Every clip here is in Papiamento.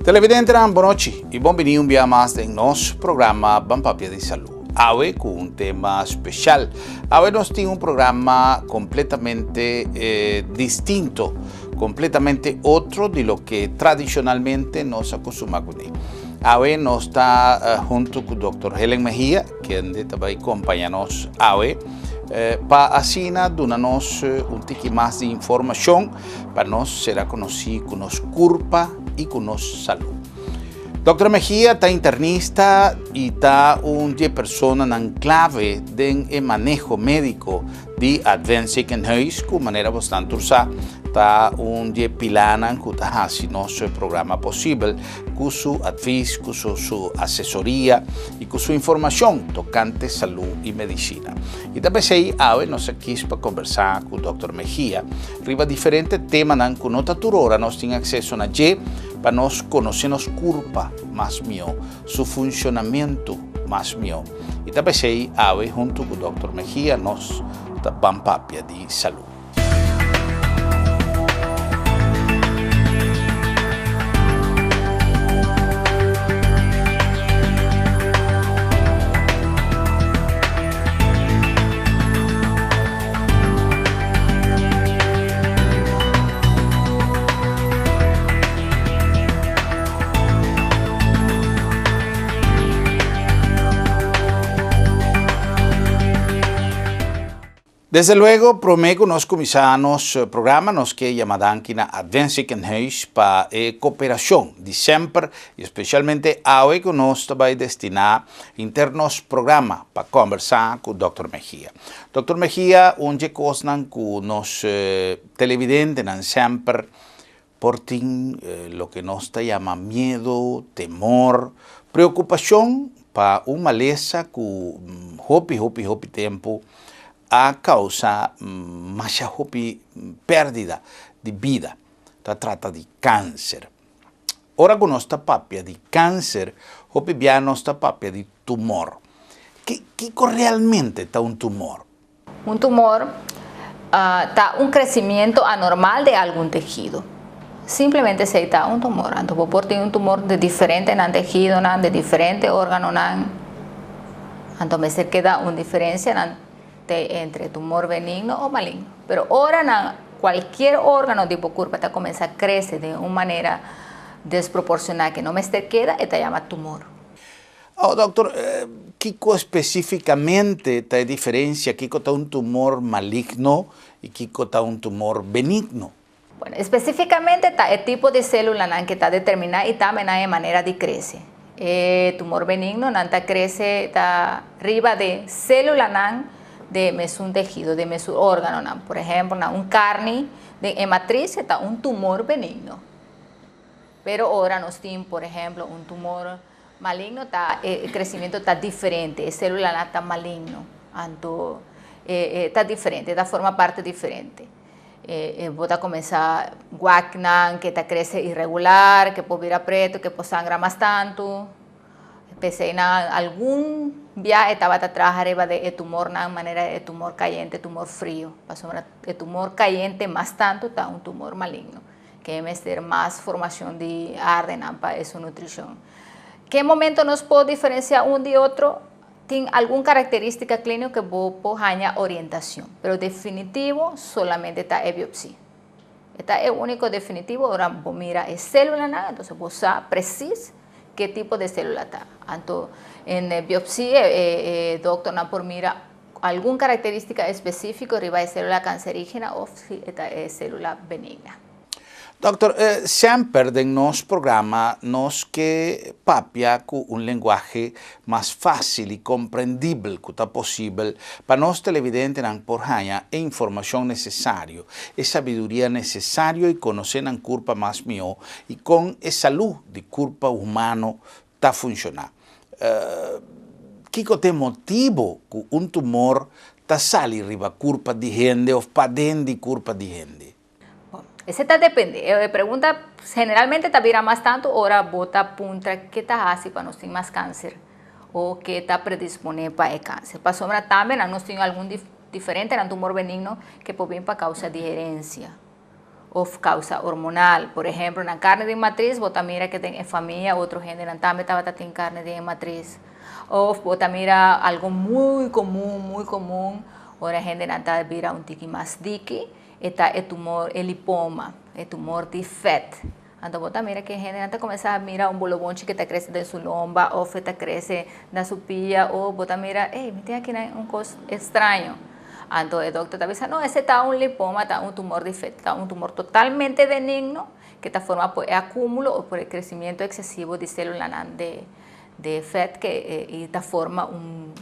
Televidentenan bonochi y bon bini un bia mas den nos programa Ban Papia di Salud. Awe cu un tema special. Awe nos tin un programa completamente eh, distinto, completamente otro di loke tradicionalmente nos a costuma cune. Awe nos ta eh, hunto cu Dr. Helen Mejia, kende ta bay compaña nos awe, eh, pa asina duna nos eh, un tiki mas di informacion pa nos sera conoci cu nos curpa y cu nos salud. Dòkter Mejia ta internista y ta un di e personanan clave den e maneho medico di Advent Ziekenhuis cu manera bosnan tur sa ta un di e pilanan cu ta haci nos programa posibel cu su advis, cu su su asesoria y cu su informacion tocante salud y medicina. Y ta p'esey awe nos a kis pa combersa cu Dòkter Mejia riba diferente temanan cu no ta tur ora nos tin acceso na dje pa nos conoce nos curpa mas mihó, su funcionamento mas mihó. Y ta p'esey awe hunto cu Dòkter Mejia nos ta ban papia di salud. Desde luego, promé ku nos kuminsá nos programa, nos ke yama danki na Advent Ziekenhuis pa e koperashon di semper i spesialmente awe ku nos ta bai destiná henter nos programa pa kòmbersá ku Dòkter Mejia. Dòkter Mejia, un dje kosnan ku nos televidentenan semper por tin loke nos ta yama miedo, temor, preokupashon pa un malesa ku hopi hopi hopi tempu a kousa masha hopi pèrdida di bida. Ta trata di kanser. Ora ku nos ta papia di kanser, hopi bia nos ta papia di tumor. Kiko realmente ta un tumor? Un tumor ta un crecimiento anormal de algun tehido. Simplemente esey ta un tumor. Anto bo por tin un tumor de diferente nan tehidonan, de diferente organonan. Anto mester keda un diferencia nan te entre tumor benigno o maligno. Pero ora nan cualkier organo di bo curpa ta cuminsa crece den un manera desproporciona que no mester keda, e ta yama tumor. Oh, dokter, kiko spesífikamente ta e diferensia? Kiko ta un tumor maligno i kiko ta un tumor benigno? Bueno, espesífikamente ta e tipo di sélulanan ke ta determiná i tambe nan e manera di krese. E tumor benigno nan ta krese ta riba de sélulanan de mesun tehido, de mesun órganonan. Por ehèmpel, na un karni den e matris e ta un tumor benigno. Pero ora nos tin, por ehèmpel, un tumor Maligno ta e crecimiento ta diferente, e celulanan ta maligno, anto e ta diferente, e ta forma parte diferente. E bo ta cuminsa wak nan ke ta crece irregular, ke por bira preto, ke por sangra mas tanto. P'esei nan algun bia e tabata traha riba de e tumornan manera e tumor cayente, tumor frio, pasobra e tumor cayente mas tanto ta un tumor maligno. Ke mester mas formacion di ardenan pa e su nutricion. Ke momento nos por diferencia un di otro? Tin algun caracteristica clinico ke bo por haña orientacion, pero definitivo solamente ta e biopsia. E ta e unico definitivo ora bo mira e celulanan, entonces bo sa precies ke tipo de celula ta. Anto en e biopsia e doctornan por mira Algun karakterístika espesífiko riba e sélula kanserígena òf si e ta e sélula benigna. Dòkter, semper den nos programa nos ke papia ku un lenguahe mas fásil i komprendibel ku ta posibel pa nos televidentenan por haña e informashon nesesario, e sabiduria nesesario i konosé nan kurpa mas mihó i kon e salú di kurpa humano ta funshoná. Kiko ta e motibu ku un tumor ta sali riba kurpa di hende òf paden di kurpa di hende? Bon, esei ta depende. E pregunta generalmente ta bira mas tantu ora bo ta puntra ke ta hasi pa nos tin mas kanser o ke ta predisponé pa e kanser. Pasobra tambe nan nos tin algun diferentenan tumor benigno ke por bin pa kousa di herensia. Òf kousa hormonal. Por ehèmpel, na karne di matris, bo ta mira ku den famia otro hende tambe tabatin karne di matris. Òf bo ta mira algu muy komun, ora hende ta bira un tiki mas diki, ta e tumor, e lipoma, e tumor di vet. Anto bo ta mira ku hende ta kuminsá mira un bolobonchi ku ta krese den su lomba, òf ta krese na su pia, òf bo ta mira, ei, mi tin aki un kos straño. Anto e dòkter ta bisa, no, esei ta un lipoma, ta un tumor di vet, ta un tumor totalmente benigno, ku ta forma pa akúmulo òf pa kresementu eksesivo di sélula di vet, ku ta forma un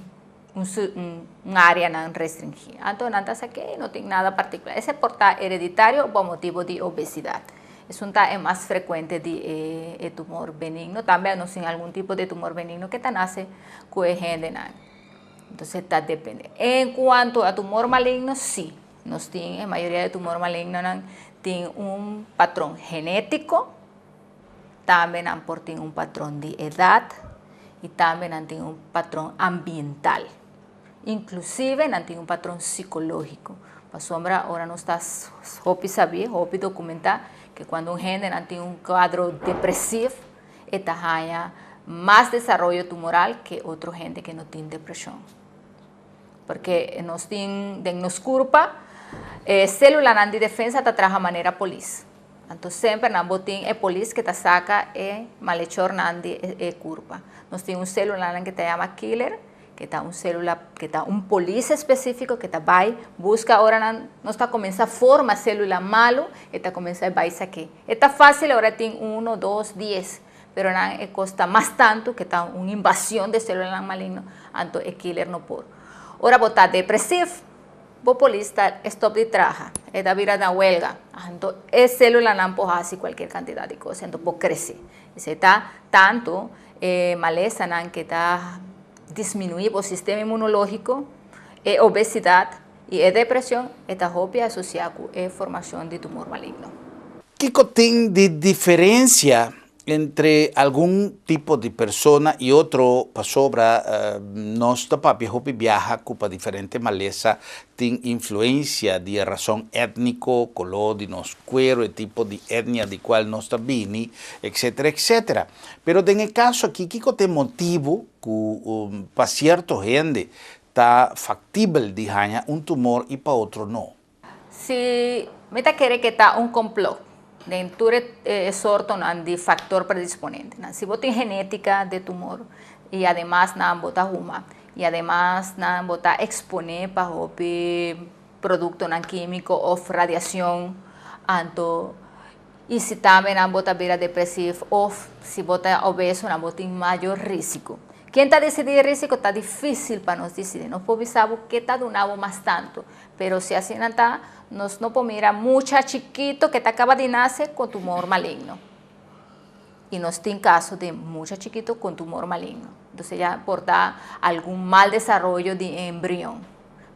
área nan restringí. Anto, nan ta ku no tin nada partikular. Esei por ta hereditario pa motibu di obesidat. Esei ta e mas frekuente di tumor benigno. Tambe nos tin algun tipo di tumor benigno ku ta nase ku e hende. Anto, ta dependé. En kuanto a tumor maligno, sí. Nos tin, e mayoria di tumor maligno tin un patron genétiko, tambe nan por tin un patron di edat i tambe nan tin un patron ambiental. Inklusive nan tin un patron sikológiko. Pasombra, ora nos ta hopi sabí, hopi dokumentá, ku kuando un hende tin un kuadro depresivo, e ta mas desaroyo tumoral ku otro hende ku no tin depreshon. Porque nos tin, den nos kurpa, sélula di defensa ta traha manera polis. Anto, semper nan bo tin e polis ku ta saka e malechor nan di e kurpa. Nos tin un sélula ku ta yama killer, ku ta un sélula ku ta un polis espesífiko ku ta bai buska ora nan nos ta kuminsá forma sélula malu i ta kuminsá bai sak'é. Ta fásil ora tin 1, 2, 10, pero nan e kosta mas tantu ku ta un invashon di sélula maligno, anto e killer no por. Ora bo ta depresivo, bo polis ta stòp di traha, e ta bira na huelga. Anto e sélula nan por hasi kualke kantidat di kos, anto por krese. Esei ta tantu malesa nan ku ta disminuí e sistema inmunológiko, e obesidat i e depreshon, ta hopi asosiá ku e formashon di tumor maligno. Kiko tin di diferensia entre algun tipo di persona i otro pasobra nos ta papia hopi biaha ku pa diferente malesa tin influensia di rason étniko, koló di nos kueru, e tipo di etnia di kual nos ta bini, etc., etc. Pero den e kaso aki, kiko ta e motibu ku pa sierto hende ta faktibel di haña un tumor i pa otro no? Si, mi ta kere ku ta un complot den tur sorto di faktor predisponente. Si bo tin genétika di tumor i ademas nan bo ta huma i ademas nan bo ta eksponé pa produkto nan kímiko òf radiashon, anto i si tambe nan bo ta bira depresivo òf si bo ta obeso, nan bo tin mayó rísiko. Ken ta disidí rísiko ta difísil pa nos disidí. No por bisa ku ta duna mas tantu, pero si asina ta, nos no por mira mucha chikitu ku ta kaba di nase ku tumor maligno. I nos tin kaso di mucha chikitu ku tumor maligno. Anto, ya por ta algun mal desaroyo di embrion.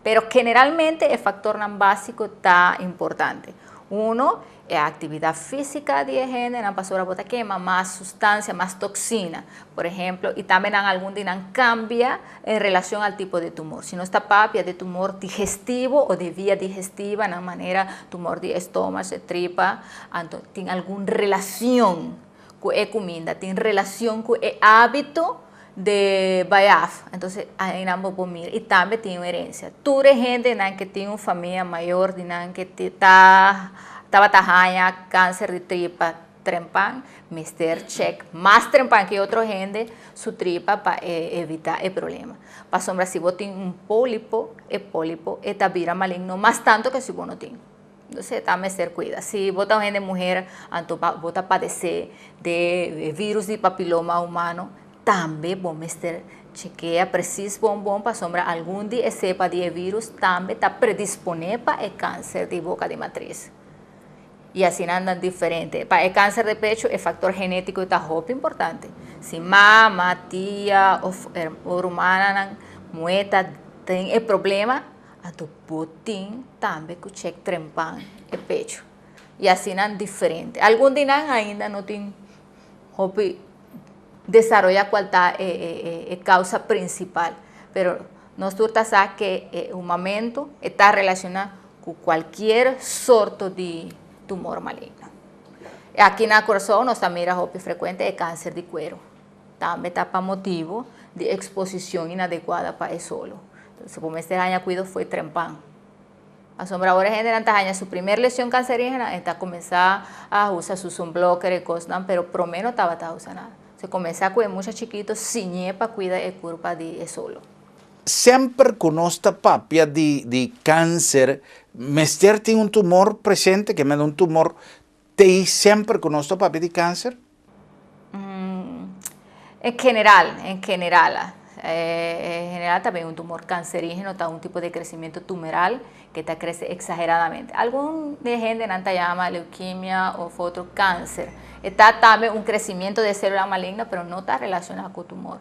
Pero generalmente e faktor básiko ta importante. Uno, e aktividat físiko di hende, nan pasobra bo ta kema mas supstansia, mas toksina, por ehèmpel, i tambe algun di nan kambia en relashon na tipo di tumor. Si nos ta papia di tumor digestivo òf di via digestiva, na manera tumor di stoma, di tripa, anto tin algun relashon ku e kuminda, tin relashon ku e hábito di bai af. Anto, ei nan bo mira. I tambe tin herensia. Tur hende nan ku tin un famia mayó di nan ku ta tabata haña kanser di tripa trempan, mester check mas trempan ku otro hende su tripa pa evitá e problema. Pasobra si bo tin un pólipo, e pólipo ta bira maligno mas tantu ku si bo no tin. Anto, ta mester kuida. Si bo ta un muhé, anto bo ta padesé di vírùs di papiloma humano, tambe bo mester chekia presis bon bon pasobra algun di cepa di vírùs tambe ta predisponé pa e kanser di boka di matris. I asina nan diferente. Pa e kanser di pechu, e faktor genétiko ta hopi importante. Si mama, tia òf ruman muhé tin e problema, anto bo tin tambe ku check trempan e pechu. I asina diferente. Algun di nan ainda no tin hopi desaroyá kua ta e kousa prinsipal. Pero nos tur sa ku e humamentu ta relashoná ku kualke sorto di tumor maligno. Aki na Kòrsou nos ta mira hopi frekuente e kanser di kueru. Tambe ta pa motibu di eksposishon inadekuada pa e solo. Entonces bo mester haña kuido fo'i trempan. Pasobra ora e hendenan ta haña su primer lesion kanserígena e ta kuminsá a usa su sunbloker i kosnan, pero promé no tabata usa nada. Se kuminsá ku e mucha chikitu siñ'é pa kuida e kurpa di e solo. Semper ku nos ta papia di di kanser mester tin un tumor presente, ke mende un tumor t'ei semper ku nos ta papia di kanser? En general, en general, en general ta bin un tumor cancerígeno, ta un tipo de crecimiento tumoral que ta crece exageradamente. Algun de hendenan ta yama leukemia of otro cáncer. E ta tambe un crecimiento de célula maligna, pero no ta relaciona cu tumor.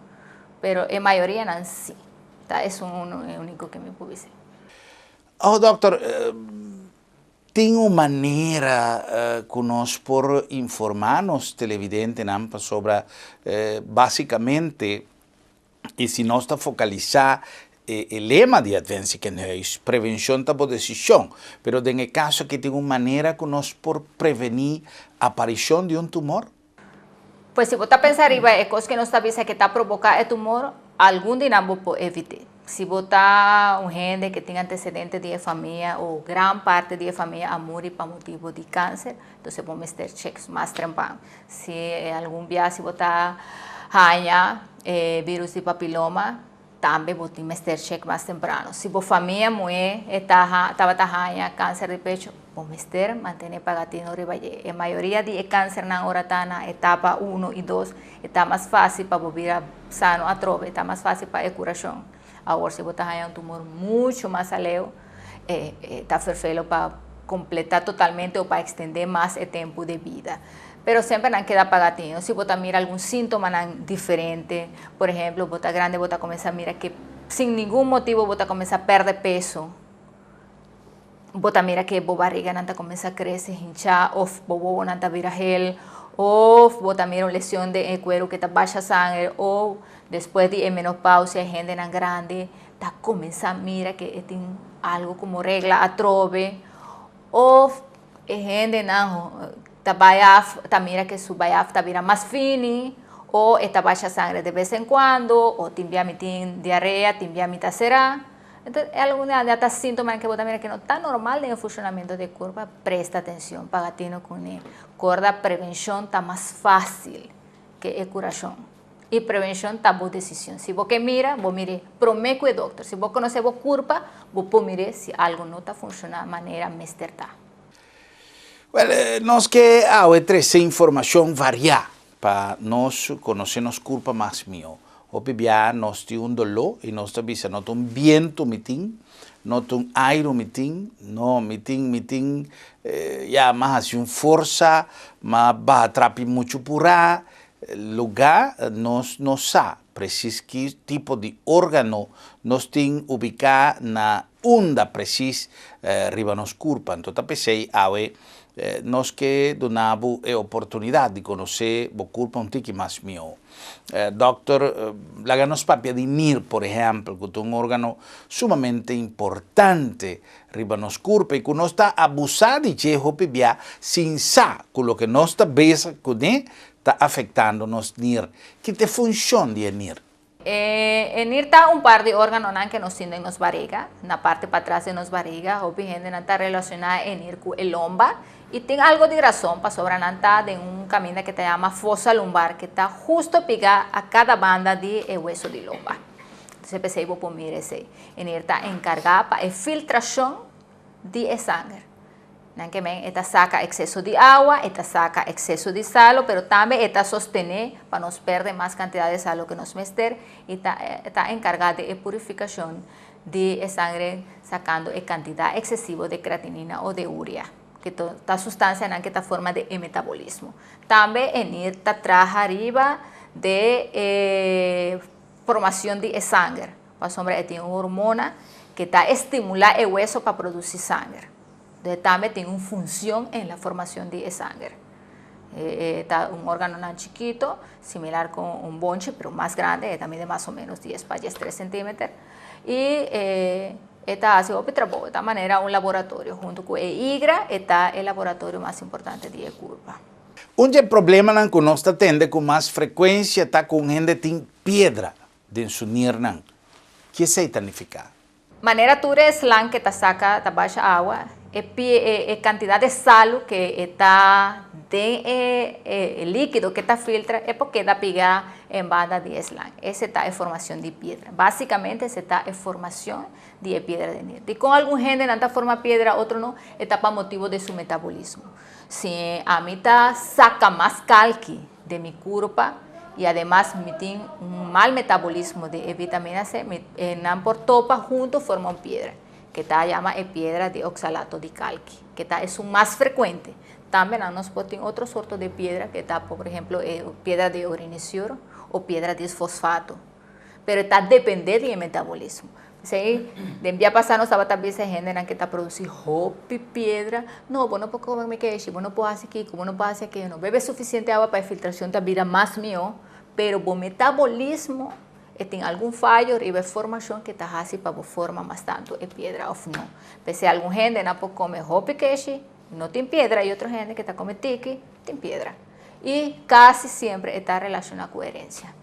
Pero e mayorianan si. Ta esun e unico que mi por bisa. Oh, doctor, Tin un manera ku nos por informá nos televidentenan pasobra básikamente i si nos ta fokalisá e lema di Advent Ziekenhuis, prevenshon ta bo desishon, pero den e kaso aki tin un manera ku nos por prevení aparishon di un tumor? Pues si bo ta pensa riba e kos ke nos ta bisa ke ta proboká e tumor, algun di nan bo por evit'é. Si bo ta un hende ke tin antesedente di e famia o gran parti di e famia a muri pa motibu di kanser, entonces bo mester chek mas trempan. Si algun bia si bo ta haña e virus di papiloma, Tambe bo tin mester chek mas temprano. Si bo famia muhé e ta tabata haña kanser di pecho, bo mester mantené pagatino riba dje. E mayoria di e kansernan ora ta na etapa uno i dos, e ta mas fásil pa bo bira sano atrobe, e ta mas fásil pa e kurashon. Awor si bo ta haña un tumor muchu mas aleu, e ta ferfelo pa kompletá totalmente o pa ekstendé mas e tempu di bida. Pero semper nan keda paga tino. Si bo ta mira algun síntomanan diferente, por ehemplo, bo ta grandi bo ta kuminsá mira ke sin ningun motibu bo ta kuminsá pèrdè peso, bo ta mira ke bo bariganan ta kuminsá krese, hinchá òf bo wowonan ta bira hel, òf bo ta mira un lesion den e kueru ke ta basha sanger, òf despues di e menopausia e hendenan grandi ta kuminsá mira ke e tin algu komo regla atrobe, òf E hendenan ta bai af, ta mira ke su bai af ta bira mas fini, o e ta basha sangre de bes en kuando, o tin bia mi tin diarea, tin bia mi ta será. Enton, e algun di ta síntomanan ke bo ta mira ke no ta normal den e funshonamentu di e kurpa, presta atenshon, paga tino kuné. Korda prevenshon ta mas fásil ke e kurashon. I prevenshon ta bo desishon. Si bo ke mira, bo mir'é promé ku e dòkter. Si bo konosé bo kurpa, bo por mir'é si algu no ta funshoná manera mester ta. Wèl, nos ke awe trese informashon variá pa nos konosé nos kurpa mas mihó. Hopi bia nos tin un doló i nos ta bisa no ta un bientu mi tin, no ta un airu mi tin, no, mi tin, mi tin, ya, m'a hasi un forsa, m'a baha trapi muchu purá. Lugá nos no sa presis ki tipo di órgano nos tin ubiká na unda presis riba nos kurpa. Anto ta p'esei awe nos ke duna bo e oportunidat di konosé bo kurpa un tiki mas mihó. Dòkter, laga nos papia di nir, por ehèmpel, ku ta un órgano sumamente importante riba nos kurpa i ku nos ta abusá di dje hopi bia sin sa ku loke nos ta bezig kuné ta afektando nos nir. Ki ta e funshon di e nir? E nir ta un par di órganonan ke nos tin den nos bariga, na parti patras di nos bariga. Hopi hendenan ta relashoná e nir ku e lomba i tin algo di rason pasobra nan ta den un kaminda ke ta yama fosa lumbar ke ta husto pigá a kada banda di e weso di lomba. Entonces p'esei bo por mira esei. E nir ta enkargá pa e filtrashon di e sanger. Nan ke men e ta saka ekseso di awa, e ta saka ekseso di salo, pero tambe e ta sostené pa nos pèrdè mas kantidat di salo ke nos mester i ta e ta enkargá di e purifikashon di e sangre sakando e kantidat eksesivo di kreatinina o di urea, ke ta sustansianan ke ta forma di e metabolismo. Tambe e nir ta traha riba di e Formacion di e sanger, pasobra e tin un hormona ke ta estimula e weso pa produci sanger. Entonces tambe tin un funcion en la formacion di e sanger. E ta un organonan chikito, similar con un bonchi, pero mas grande, e ta mide mas o menos dies pa diestres centimeter. Y E ta hasi hopi trabou, ta manera un laboratorio. Huntu ku e igra e ta e laboratorio mas importante di e kurpa. Un di e problemanan ku nos ta tende ku mas frekuensia ta ku un hende tin piedra den su nirnan. Ki esei ta nifiká? Manera tur e slang ke ta saka ta basha awa, e e kantidat di salu ke e ta den e e likido ke ta filtra e por keda piga en banda di e slang. Ese ta e formacion di piedra. Basicamente ese ta e formacion di e piedra den nir. Dikon algun hendenan ta forma piedra, otro no? E ta pa motibo di su metabolismo. Si ami ta saca mas kalki den mi curpa y ademas mi tin un mal metabolismo di e vitamina C, mi nan por topa hunto forma un piedra, ke ta yama e piedra di oxalato di kalki, ke ta esun mas frecuente. Tambe nan nos por tin otro sorto di piedra ke ta por ehemplo e piedra di orinesiur o piedra di fosfato. Pero e ta depende di e metabolismo. P'esei den bia pasá nos tabata bisa e hendenan ke ta produsí hopi piedra, no bo no por kome keshi, bo no por hasi kiko, bo no por hasi akeyo, no bebe sufisiente awa pa e filtrashon ta bira mas mihó, pero bo metabolismo e tin algun fayo riba e formashon ke ta hasi pa bo forma mas tantu e piedra òf no. P'esei algun hendenan por kome hopi keshi, No tin piedra y otro hende que ta come tiki tin piedra. Y casi siempre e ta relaciona cu herencia.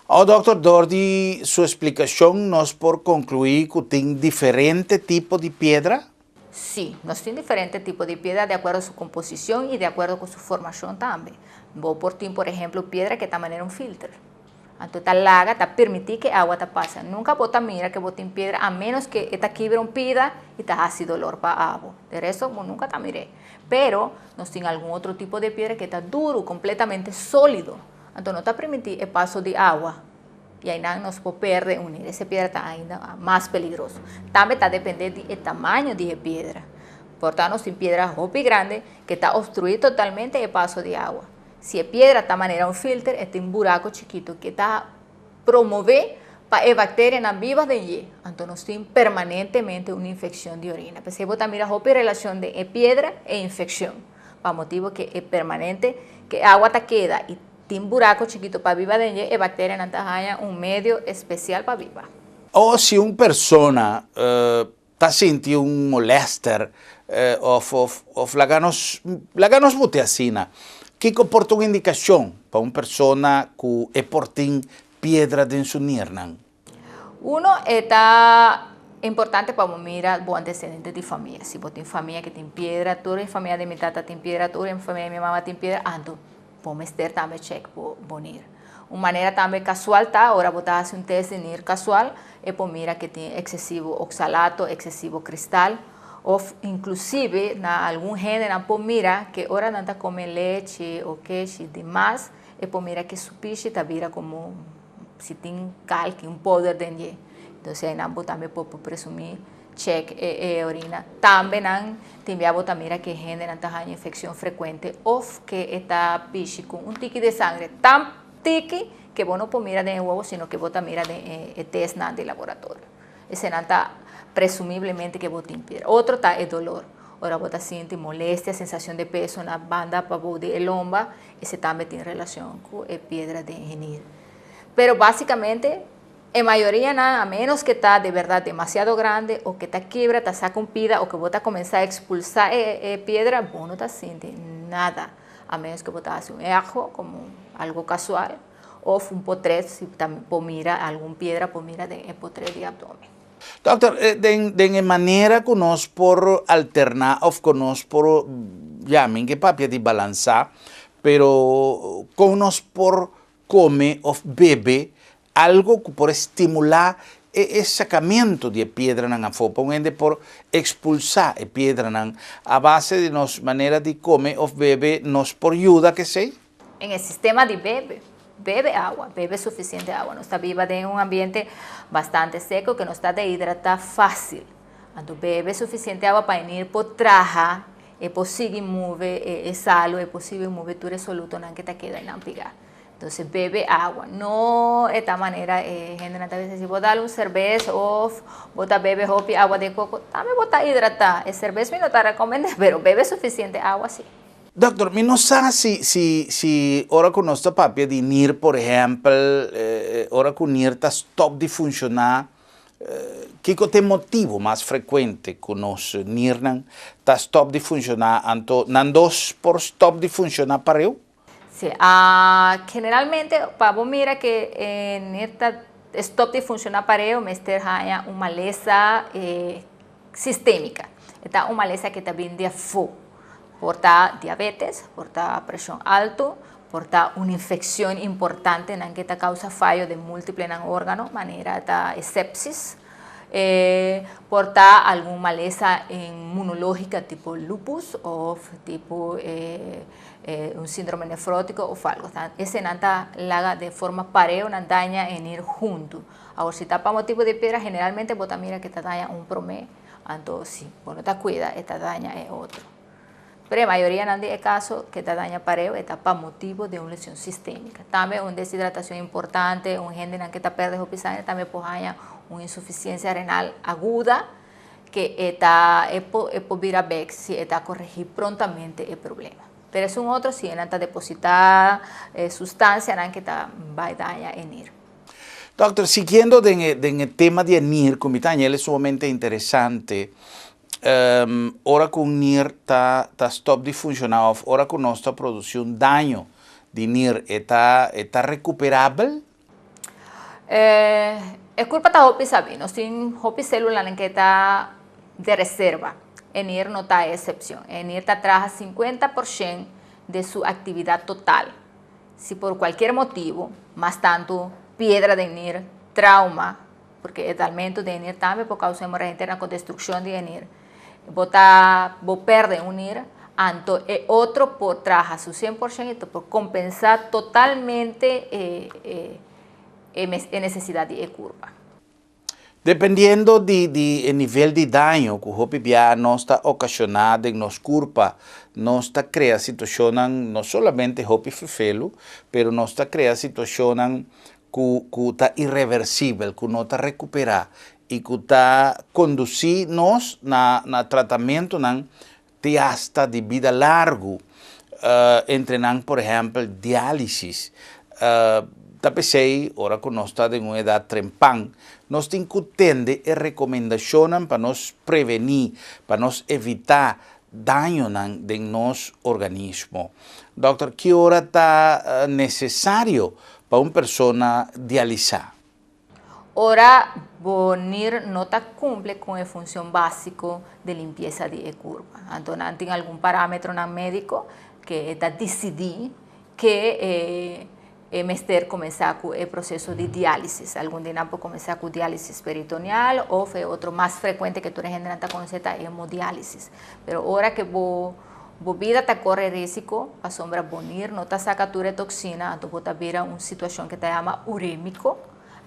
Awor Dòkter, dor di su explicacion nos por conclui cu tin diferente tipo di piedra? Sí, nos tin diferente tipo di piedra de acuerdo su composicion y de acuerdo cu su formacion tambe. Bo por tin por ehemplo piedra que ta manera un filter. Anto ta laga, ta permití ku e awa ta pasa. Nunka bo ta mira ku bo tin piedra a ménos ku e ta kibra un pida i ta hasi dolor pa abo. De resto bo nunka ta mir'é. Pero nos tin algun otro tipo de piedra ku ta duru, kompletamente sólido. Anto no ta permití e paso di awa i einan nos por pèrdè un nir. Ese piedra ta ainda mas peligroso. Tambe ta dependé di e tamaño di e piedra. Por ta nos tin piedra hopi grandi ku ta obstruí totalmente e paso di awa. Si e piedra ta manera un filter, e tin buraco chikito ke ta promove pa e bacterianan biba den dje. Anto nos tin permanentemente un infeccion di orina. P'esei bo ta mira hopi relacion den e piedra e infeccion. Pa motibo ke e permanente ke e awa ta keda y tin buraco chikito pa biba den dje, e bacterianan ta haña un medio especial pa biba. O si un persona ta sinti un molester of of laga nos laga nos bute asina. Kiko por ta un indikashon pa un persona ku e por tin piedra den su nirnan? Uno, e ta importante pa bo mira bo antesedente di famia. Si bo tin famia ke tin piedra, tur e famia di mi tata tin piedra, tur e famia di mi mama tin piedra, anto Bo mester tambe check bo bo nir. Un manera tambe casual ta ora bo ta haci un test di nir casual e por mira ke tin excesivo oxalato, excesivo cristal of inclusive na algun hendenan por mira ke ora nan ta come lechi o keshi di mas e por mira ke su pishi ta bira como si tin kalki, un powder den dje. Entonces einan bo tambe por presumi Check e e orina. Tambe nan tin bia bo ta mira ke hendenan ta haña infeccion frecuente of ke e ta pishi cu un tiki di sangre tan tiki ke bo no por mira den e wowo sino ke bo ta mira den e e testnan di laboratorio. Esenan ta presumiblemente ke bo tin piedra. Otro ta e dolor. Ora bo ta sinti molestia, sensacion di peso na banda pabou di e lomba, ese tambe tin relacion cu e piedra den e nir. Pero basicamente E mayorianan, a menos ke ta de berdad demasiado grande o ke ta kibra, ta saca un pida o ke bo ta comensa expulsa e e piedra, bo no ta sinti nada, a menos ke bo ta haci un echo como algo casual of un potret si ta por mira algun piedra por mira den e potret di abdomen. Dokter, den den e manera ku nos por alterná of ku nos por, ya, mi ke papia di balansá, pero kon nos por kome òf bebe algo ku por stimulá e e sakamentu di e piedranan afó, pa un hende por ekspulsá e piedranan a base di nos manera di kome òf bebe, nos por yuda kesei? En e sistema di bebe, bebe awa, bebe sufisiente awa. Nos ta biba den un ambiente bastante seko ku nos ta dehidratá fásil. Anto bebe sufisiente awa pa e nir por traha E por sigui move e salu, e por sigui move tur e solutonan ke ta keda einan pigá. Entonces bebe awa. No e ta manera e hendenan ta bisa si bo dal un serbes of bo ta bebe hopi awa de koko, tambe bo ta hidratá. E serbes mi no ta rekomendá, pero bebe sufisiente awa si. Dokter, mi no sa si si si ora ku nos ta papia di nir por ehèmpel, ora ku nir ta stòp di funshoná. Kiko ta e motibu mas frekuente ku nos nirnan ta stòp di funshoná, anto nan dos por stòp di funshoná pareu? Sí, generalmente pa bo mira ku e nir ta stòp di funshoná pareu mester haña un malesa sistémiko. E ta un malesa ku ta bin di afó. Por ta diabetes, por ta preshon altu, por ta un infekshon importante nan ku ta kousa fayo di múltiple nan órgano, manera ta sepsis, por ta algun malesa inmunológiko tipo lupus òf tipo un síndrome nefrótiko òf algu. Eseinan ta laga di forma pareu nan daña e nir huntu. Awor, si ta pa motibu di piedra, generalmente bo ta mira ku ta daña un promé, anto si bo no ta kuida, e ta daña e otro. Pero mayoria nan di e kaso ku ta daña pareu, ta pa motibu di un leshon sistémiko. Tambe un deshidratashon importante, un hende nan ku ta pèrdè hopi sanger, tambe por haña un insufisiensia renal agudo, ku ta e por bira bèk si e ta koregí prontamente e problema. Pero e un otro si nan ta depositá sustansia nan ku ta bai daña e nir. Dòkter, siguiendo den e tema di nir, ku mi ta e sumamente interesante, ora ku nir ta stòp di funshoná, òf ora ku nos ta produsí un daño di nir, e ta rekuperabel? E kurpa ta hopi sabí, nos tin hopi sélula ku ta di reserva. E nir no ta eksepshon. E nir ta traha 50% di su aktividat total. Si pa kualke motibu, mas tantu piedra di nir, trauma, pasobra e oumento di nir tambe por kousa hemorragia interna ku destrukshon di nir. Bo ta, bo pèrdè un nir, anto e otro por traha su 100% por kompensá totalmente e nesesidat di kurpa. Dependiendo di nivel di daño ku hopi bia nos ta okashoná den nos kurpa, nos ta krea situashon no solamente hopi fefelu, pero nos ta krea situashon ku ta ireversibel, ku no ta rekuperá i ku ta kondusí nos na tratamentu nan te hasta di bida largu, entre nan, por ehèmpel, diálisis. Ta p'esei, ora ku nos ta den un edat trempan, nos tin ku tende e rekomendashon pa nos prevení, pa nos evitá daño den nos organismo. Dòkter, ki ora ta nesesario pa un persona dialisá? Ora bo nir no ta kumpli ku e funshon básiko di limpiesa di kurpa. Anto, tin algun parámetro médiko ku ta disidí ku mester kuminsá ku e proseso di diálisis. Algun dia por kuminsá ku diálisis peritoneal òf otro mas frekuente ku tur hende ta konosé ta hemodiálisis. Pero ora ku bo bida ta kore riesgo, pasobra bo nir no ta saka tur toksina, anto bo ta bira un situashon ku ta yama urémiko,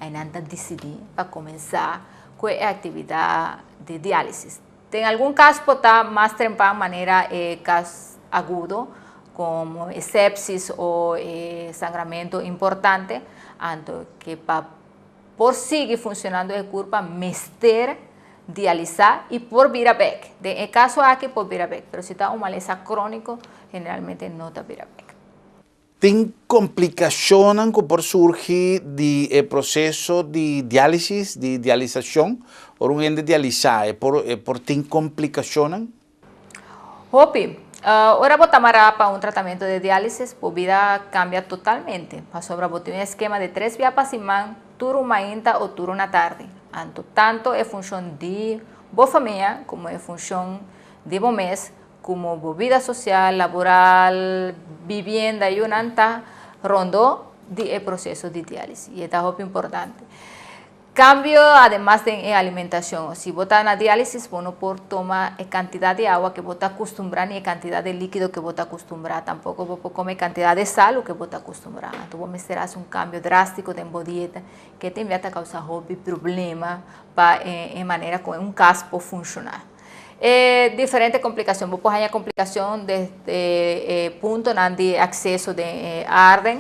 ei nan ta disidí pa kuminsá ku e aktividat di diálisis. Den algun kaso ta mas trempan manera kaso agudo, komo sepsis òf sangramentu importante, anto ku pa por sigui funshonando e kurpa mester dialisá i por bira bèk. Den kaso aki por bira bèk, pero si ta un malesa króniko, generalmente no ta bira bèk. Tin komplikashon ku por surgi di proseso di diálisis, di dialisashon, òf un hende dialisá, e por tin komplikashon? Hopi, ora bo ta mará pa un tratamentu di diálisis, bo bida kambia totalmente. Pasobra bo tin un eskema di 3 biaha pa siman, tur mainta òf tur na tardi. Anto, tantu e funshon di bo famia, komo e funshon di bo mes, komo bida sosial, laboral, bibienda i un ta rondó di e proseso di diálisis. I ta hopi importante. Kambio, ademas di alimentashon. Si bo ta na diálisis, bo no por tuma e kantidat di awa ku bo ta akustumbrá, ni e kantidat di líkido ku bo ta akustumbrá. Tampoko bo por kome kantidat di salu ku bo ta akustumbrá. Anto, bo mester hasi un kambio drástiko den dieta, ku tambe ta kousa hopi problema pa e manera ku un kas por funshoná. Diferente komplikashon. Bo por haña komplikashon desde punto di akseso di ader,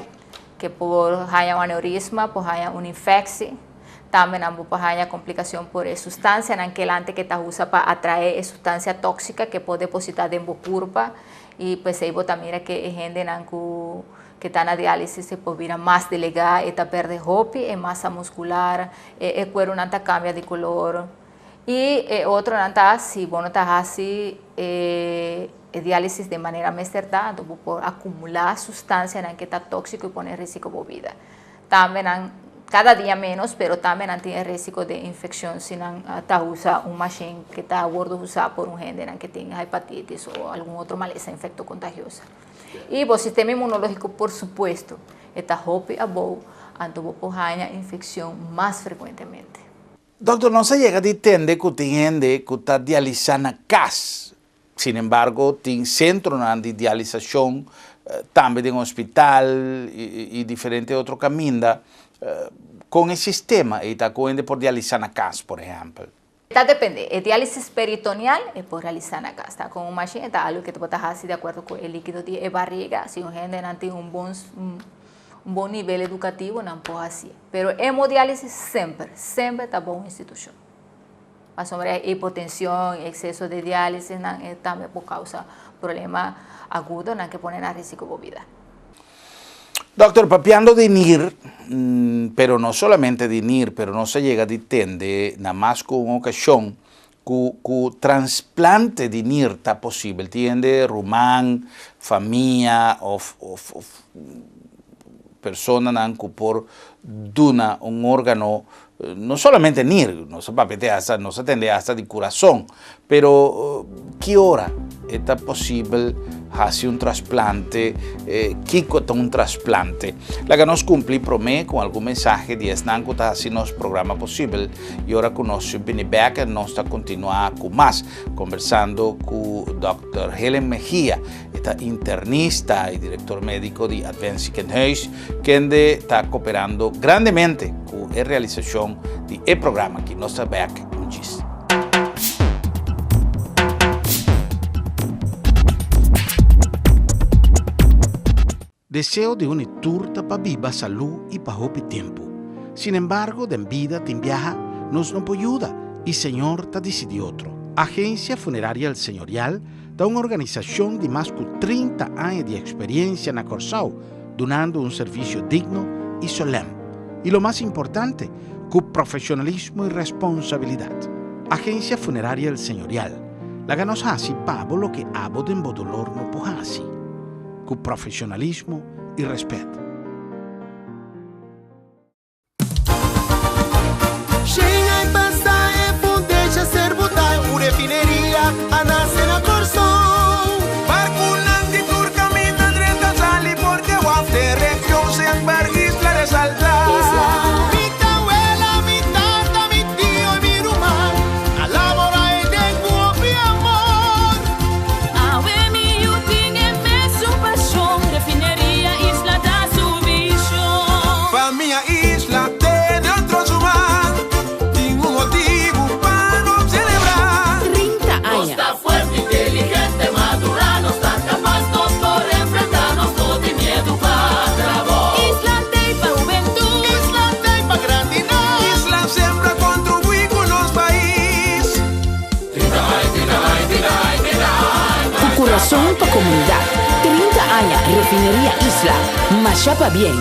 ku por haña un aneurisma, por haña un infekshon. Tambe nan por haña komplikashon pa sustansia nan quelante ku ta usa pa atraé sustansia tóksiko ku por depositá den kurpa i pues ei bo mira ku hende nan ku ku ta na diálisis e por bira mas delegá, e ta pèrdè hopi e masa muskular, e kuerunan ta kambia di kolor. I e otronan ta si bo no ta hasi e diálisis den manera mester ta, anto bo por akumulá sustansianan ku ta tóksiko i pone risiko bo bida. Tambe nan, kada dia ménos, pero tambe nan tin e risiko di infekshon si nan ta usa un mashin ku ta wòrdu usá por un hendenan ku tin hepatitis o algun otro malesa infektokontagiosa. I bo sistema inmunológiko por supuesto e ta hopi abou, anto bo por haña infekshon mas frekuentemente. Dòkter, nos a yega di tende ku tin hende ku ta dialisá na kas. Sin embargo, tin sentronan di dialisashon tambe den hospital i diferente otro kaminda. Kon e sistema ei ta ku hende por dialisá na kas, por ehèmpel? Ta depende. E diálisis peritoneal e por realisá na kas. Ta kon un mashin e ta algu ke bo ta hasi di akuerdo ku e líkido di e bariga. Si un hendenan tin un bon un bon nivel edukativo nan por hasié. Pero hemodiálisis semper, semper ta bon institushon. Pasobra e hipotenshon, e ekseso di diálisis nan e tambe por kousa problema agudo nan ke pone na risiko bo bida. Dòkter, papiando di nir, pero no solamente di nir, pero nos a yega di tende na mas ku un okashon ku ku transplante di nir ta posibel. Tin hende ruman, famia òf òf òf personanan ku por duna un órgano, no solamente nir, nos a papia te hasta, nos a tende hasta di kurason. Pero ki ora e ta posibel hasi un trasplante? Kiko ta un trasplante? Laga nos kumpli promé ku algun mensahe di esnan ku ta hasi nos programa posibel i ora ku nos bini bèk nos ta kontinuá ku mas kombersando ku dòkter Helen Mejia. E ta internista i direktor médiko di Advent Ziekenhuis kende ta koperando grandemente ku e realisashon di e programa aki. Nos ta bèk un djis. Deseo di uni tur ta pa biba salú i pa hopi tempu. Sinembargo, den bida tin biaha nos no por yuda i Señor ta disidí otro. Agencia Funeraria El Señorial ta un organisashon di mas ku 30 aña di eksperiencia na Kòrsou, dunando un servisio digno i solèm. I lo mas importante, ku profeshonalismo i responsabilidat. Agencia Funeraria El Señorial, laga nos hasi pa bo loke abo den bo dolor no por hasi. Ku profeshonalismo i rèspèt. Ku kurason pa komunidat, 30 aña Refineria Isla, masha pabien!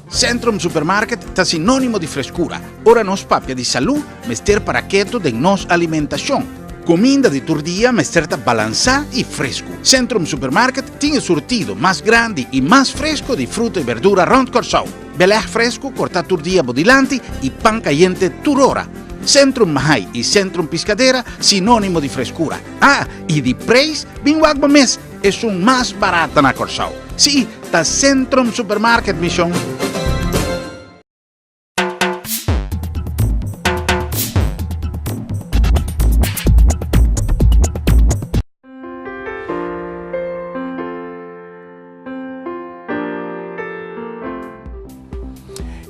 Centrum Supermarket ta sinónimo di freskura. Ora nos papia di salú, mester para ketu den nos alimentashon. Kuminda di tur dia mester ta balansá i fresku. Centrum Supermarket tin e surtido mas grandi i mas fresku di fruta i berdura rònt Kòrsou. Belèg fresku kortá tur dia bo dilanti i pan kayente tur ora. Centrum Mahai i Centrum Piscadera sinónimo di freskura. Ah, i di preis, bin wak bo mes, esun mas barata na Kòrsou. Sí, ta Centrum Supermarket, mi shon.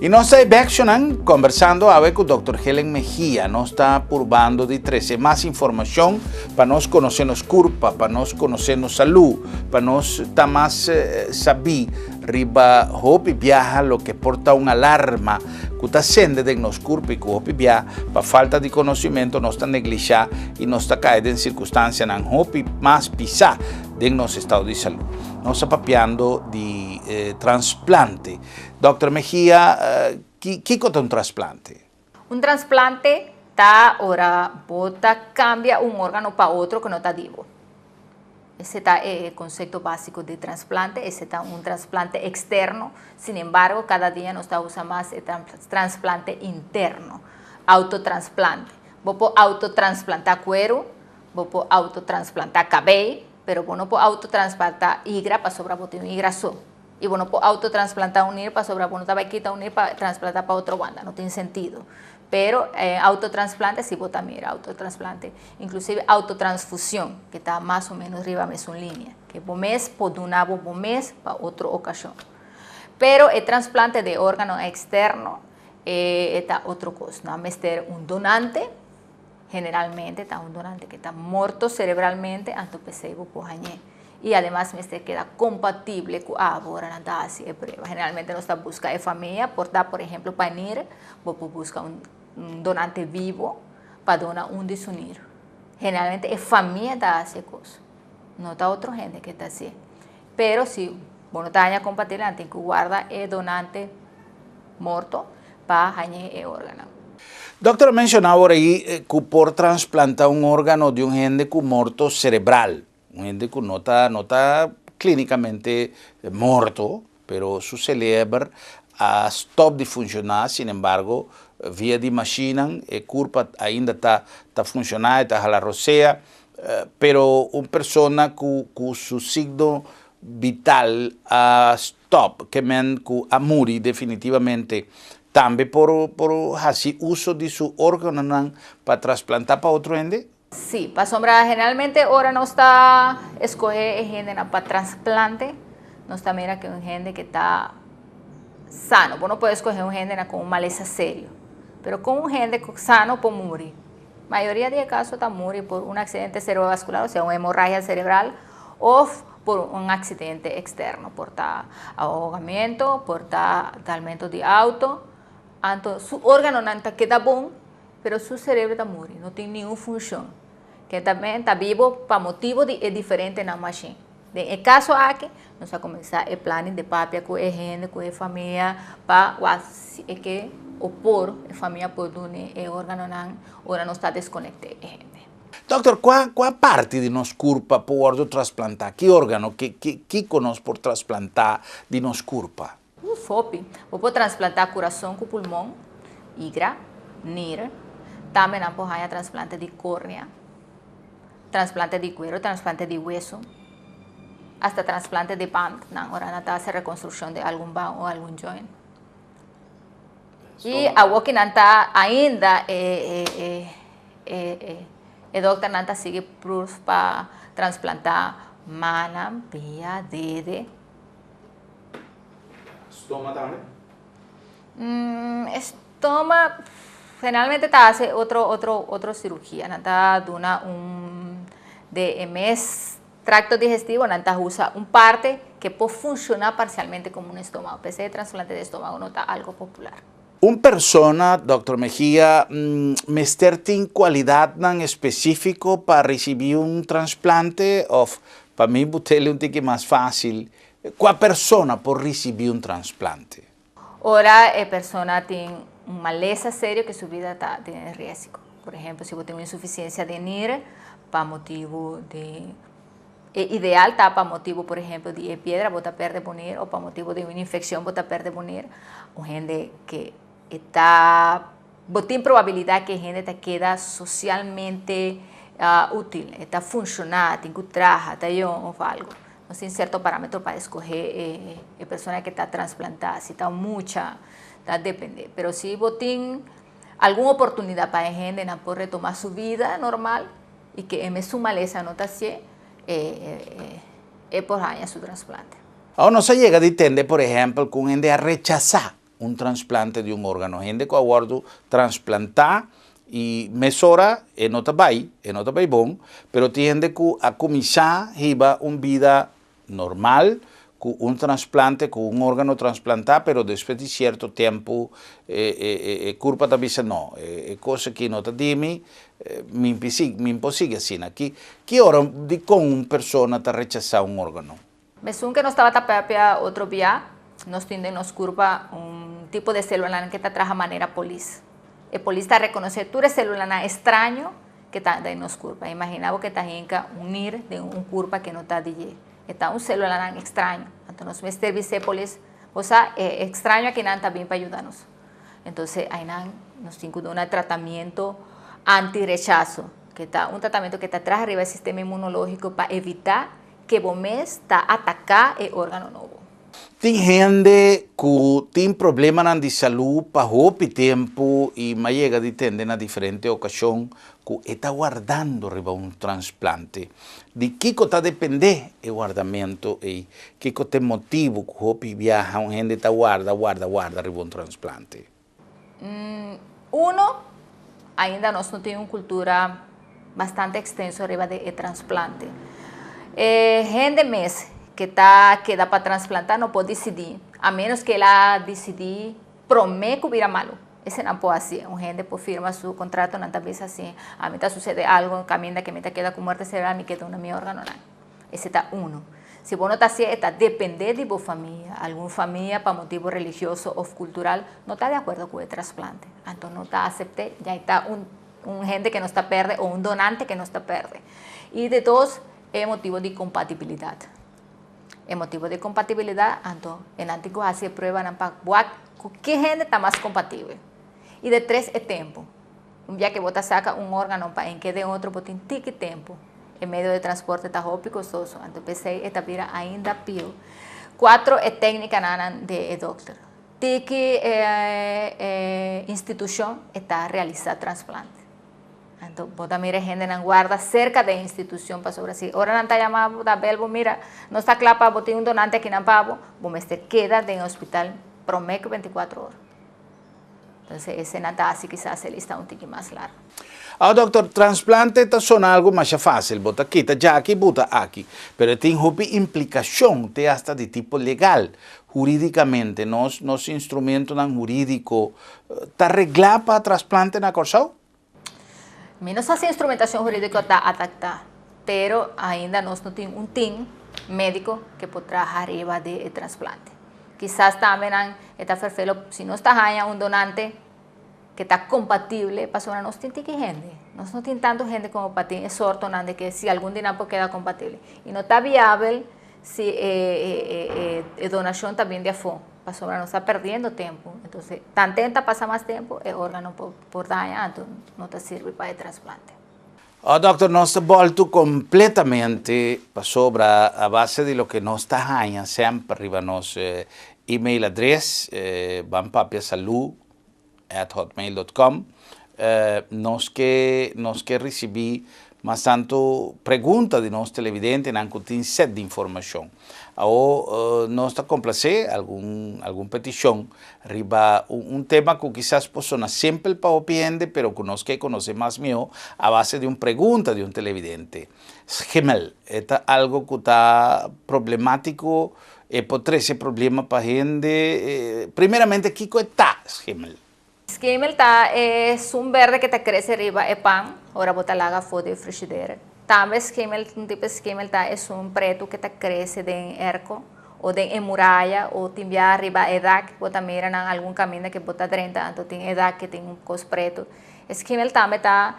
I nos ta bèk kombersando awe ku Dr. Helen Mejia. Nos ta purbando di trese mas informashon pa nos konosé nos kurpa, pa nos konosé nos salú, pa nos ta mas sabí riba hopi biaha loke por ta un alarma ku ta sende den nos kurpa i ku hopi biaha pa falta di konosementu nos ta neglishá i nos ta kai den sirkunstansianan hopi mas pisá den nos estado di salú. Nos ta papiando di transplante. Dr. Mejia, kiko ta un trasplante? Un trasplante ta ora bo ta kambia un órgano pa otro ku no ta di bo. Esei ta e konsepto básiko di trasplante, esei ta un trasplante eksterno. Sin embargo, kada dia nos ta usa mas e trasplante interno, autotransplante. Bo por autotransplantá kueru, bo por autotransplantá kabei, pero bo no por autotransplantá igra pasobra bo tin un igra so. I bo no por autotransplantá un nir pasobra bo no ta bai kita un nir pa transplantá pa otro banda, no tin sentido. Pero autotransplante si bo ta mira autotransplante, inklusive autotransfushon, ku ta mas o ménos riba mesun linia, ku bo mes por duna bo bo mes pa otro okashon. Pero e trasplante di órgano eksterno ta otro kos. Nan mester un donante, generalmente ta un donante ku ta morto serebralmente, anto p'esei bo por hañ'é. I ademas mester keda kompatibel ku abo ora nan ta hasi e prueba. Generalmente nos ta buska e famia, por ta por ehèmpel pa nir, bo por buska un donante bibu pa dona un di su nir. Generalmente e famia ta hasi e kos, no ta otro hende ku ta hasié. Pero si bo no ta haña kompatibel, nan tin ku warda e donante morto pa haña e órgano. Dòkter a menshoná awor ei ku por transplantá un órgano di un hende ku morto serebral, un hende ku no ta klínikamente morto, pero su seleber a stòp di funshoná, sin embargo, via di mashin, e kurpa ainda ta funshoná, ta hala rosea, pero un persona ku su signo vital a stòp, ke men ku a muri definitivamente, tambe por hasi uso di su órganonan pa trasplantá pa otro hende? Sí, pasobra generalmente ora nos ta skohe hende pa trasplante, nos ta mira ku un hende ku ta sano. Bo no por skohe un hende ku un malesa serio, pero ku un hende sano por muri. Mayoria di kaso ta muri pa un aksidente serebrovaskular, osea un hemorragia serebral, òf pa un aksidente eksterno, por ta ahogamentu, por ta dalmentu di outo. Anto, su órganonan ta keda bon, pero su serebro ta muri, no tin ningun funshon. Ku tambe ta bibu pa motibu di e diferente na mashin. Den e kaso aki, nos a kuminsá e plan di papia ku e hende, ku e famia, pa e ke o por e famia por duna e órganonan, ora nos ta deskonektá e hende. Dòkter, kua parti di nos kurpa por trasplantá? Ki órgano, ki nos por trasplantá di nos kurpa? Uf, hopi. Bo por trasplantá kurason ku pulmon, igra, nir, tambe nan por trasplante di kórnea, trasplante di kueru, trasplante di wesu, asta trasplante di band, nan ora nan ta hasi rekonstrukshon di algun band òf algun joint. I awor ku nan ta ainda e dòkternan ta sigui proef pa trasplantá man, pia, dede. Stoma tambe? Stoma generalmente ta hasi otro sirugia. Nan ta duna un di mes trakto digestivo, nan ta usa un parte ku por funshoná parsialmente komo un estómago. P'esei trasplante di estómago no ta algu popular. Un persona, Dr. Mejia, mester tin kualidatnan spesífiko pa risibí un trasplante òf pa mi bo ta un tiki mas fásil, kua persona por risibí un trasplante? Ora e persona tin un malesa serio ku su bida ta den riesgo. Por ehèmpel, si bo tin un insufisiensia di nir, pa motibu di ideal ta pa motibu, por ehèmpel, di piedra, bo ta pèrdè bo nir, òf pa motibu di un infekshon, bo ta pèrdè bo nir. Un hende ku ta, bo tin probabilidat ku e hende ta keda sosialmente útil, ta funshoná, tin ku traha, ta yòn òf algu. Nos tin sierto parámetro pa skohe e persona ku ta trasplantá. Si ta mucha, ta dependé. Pero si bo tin algun oportunidat pa e hende por retomá su bida normal i ku e su malesa no ta asina, e por haña su trasplante. Awor nos a yega di tende, por ehèmpel, ku hende a rechasá Un transplante di un órgano. Hende ku a wòrdu transplantá i mesora e no ta bai, e no ta bai bon, pero tin hende ku a kuminsá hiba un bida normal ku un transplante, ku un órgano transplantá, pero despues di sierto tempu e kurpa ta bisa no, e kos aki no ta di mi, mi mi por sigui asina. Ki ora, dikon un persona ta rechasá un órgano? Mesun ku nos tabata papia otro bia, nos tin den nos kurpa un tipo di sélula ku ta traha manera polis. E polis ta rekonosé tur sélula straño ku ta den nos kurpa. Imaginá ku ta un nir di un kurpa ku no ta di dje. Ta un sélula straño. Anto, nos mester bisa polis, osea, e straño akinan ta bin pa yuda nos. Anto, einan nos tin ku duna un tratamentu anti-rechaso, ku ta un tratamentu ku ta traha riba e sistema inmunológiko pa evitá ku bo mes ta ataká e órgano nobo. Tin hende ku tin problema di salú pa hopi tempu i m'a yega di tende na diferente okashon ku ta wardando riba un transplante. Di kiko ta dependé e wardamentu i kiko ta e motibu ku hopi biaha un hende ta warda, warda, warda riba un transplante? Uno, ainda nos no tin un kultura bastante ekstenso riba di transplante. Hende mes ku ta keda pa transplantá no por disidí, a menos ku el a disidí promé ku bira malu. Esei no por hasi. Un hende por firma su kontrato, no ta asina. Ami ta susedé algu, kaminda ku mi ta keda ku morto serebral, mi ke duna mi órgano. No. Esei ta uno. Si bo no ta asina, ta dependé di bo famia. Algun famia, pa motibu religioso òf kultural, no ta di akuerdo ku e transplante. Anto, no ta aseptá, ya ta un hende ku no ta pèrdè òf un donante ku no ta pèrdè. I di dos, e motibu di kompatibilidat. E motibu di kompatibilidat, anto, nan tin ku hasi prueba pa ku ki hende ta mas kompatibel. I di tres e tempu. Un dia ku bo saka un órgano pa hink'é den otro, bo tin tiki tempu. E medio di transporte ta hopi kostoso, anto p'esei ta bira ainda pió. Kuater e téknika di dòkter. Tiki institushon ta realisá transplante. Anto, bo ta mira hendenan warda serka di institushon pasobra si ora nan ta yama ta bel bo mira, no ta kla pa bo tin un donante akinan pa bo, bo mester keda den hospital promé ku 24 ora. Anto, esei nan ta asina kisas e lista un tiki mas largu. Ah, dòkter, transplante ta sona algu mas fásil, bo ta kita djaki, buta aki, pero tin hopi implikashon, te hasta di tipo legal, hurídikamente, nos instrumentonan hurídiko ta reglá pa transplante na Kòrsou? Mi no sa si instrumentashon hurídiko ta adaptá, pero ainda nos no tin un team médiko ku por traha riba di transplante. Kisas tambe nan ta ferfelo si nos ta un donante ku ta kompatibel, pasobra nos tin tiki hende. Nos no tin tantu hende komo pa tin sorto di ku si algun di nan por keda kompatibel. I no ta viabel si e donashon tambe di afó, pasobra nos ta pèrdiendo tempu. Anto, tantu ta pasa mas tempu, e órgano por daña, anto no ta sirbi pa e transplante. Oh, dòkter, nos a boltu kompletamente pasobra a base di loke nos ta haña semper riba nos email address banpapiasalu@hotmail.com, nos ke risibí mas tantu pregunta di nos televidentenan ku tin set di informashon. Òf nos ta komplasé algun petishon riba un tema ku kisas por sona simpel pa hende, pero ku nos ke konosé mas mihó a base di un pregunta di un televidente. Schimmel, ta algu ku ta problemátiko i por trese problema pa hende. Primeramente, kiko ta schimmel? Schimmel ta e un bèrdè ku ta krese riba e pan, ora bo ta laga for di frigidaire. Tambe schimmel, un tipo di schimmel ta un pretu ku ta krese den airco, òf den muraya, òf tin riba e dak, bo ta mira na algun kaminda ku bo ta drenta, anto tin e dak ku tin un kos pretu. Schimmel tambe ta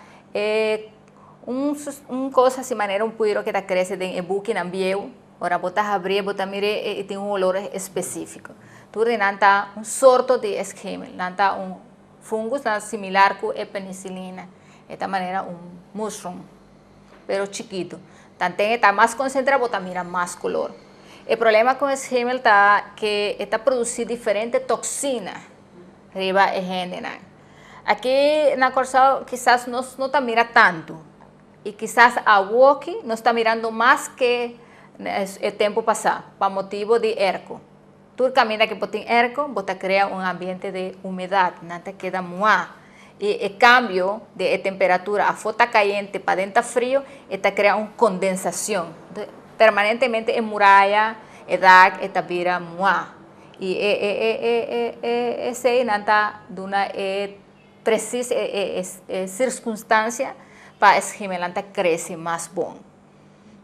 un kos asina manera un puiru ku ta krese den e bukinan bieu, ora bo ta habri, bo ta mira e tin un oló spesífiko. Tur nan ta un sorto di schimmel, nan ta un fungus similar ku e penisilina. E manera un mushroom, pero chikitu. Tantu ta mas konsentrá, bo ta mira mas koló. E problema ku e schimmel ta ku e ta produsí diferente toksina riba e hendenan. Aki na Kòrsou kisas nos no ta mira tantu. I kisas awoki nos ta mirando mas ku e tempu pasá, pa motibu di airco. Tur kaminda ku bo tin airco, bo ta krea un ambiente di humedat, nan ta keda muhá. I e kambio di e temperatura, afó ta kayente, paden ta frio, e ta krea un kondensashon. Permanentemente e muraya, e dak, e ta bira muhá. I e e e e e e esei nan ta duna e presis e e e sirkunstansia pa e schimelnan ta krese mas bon.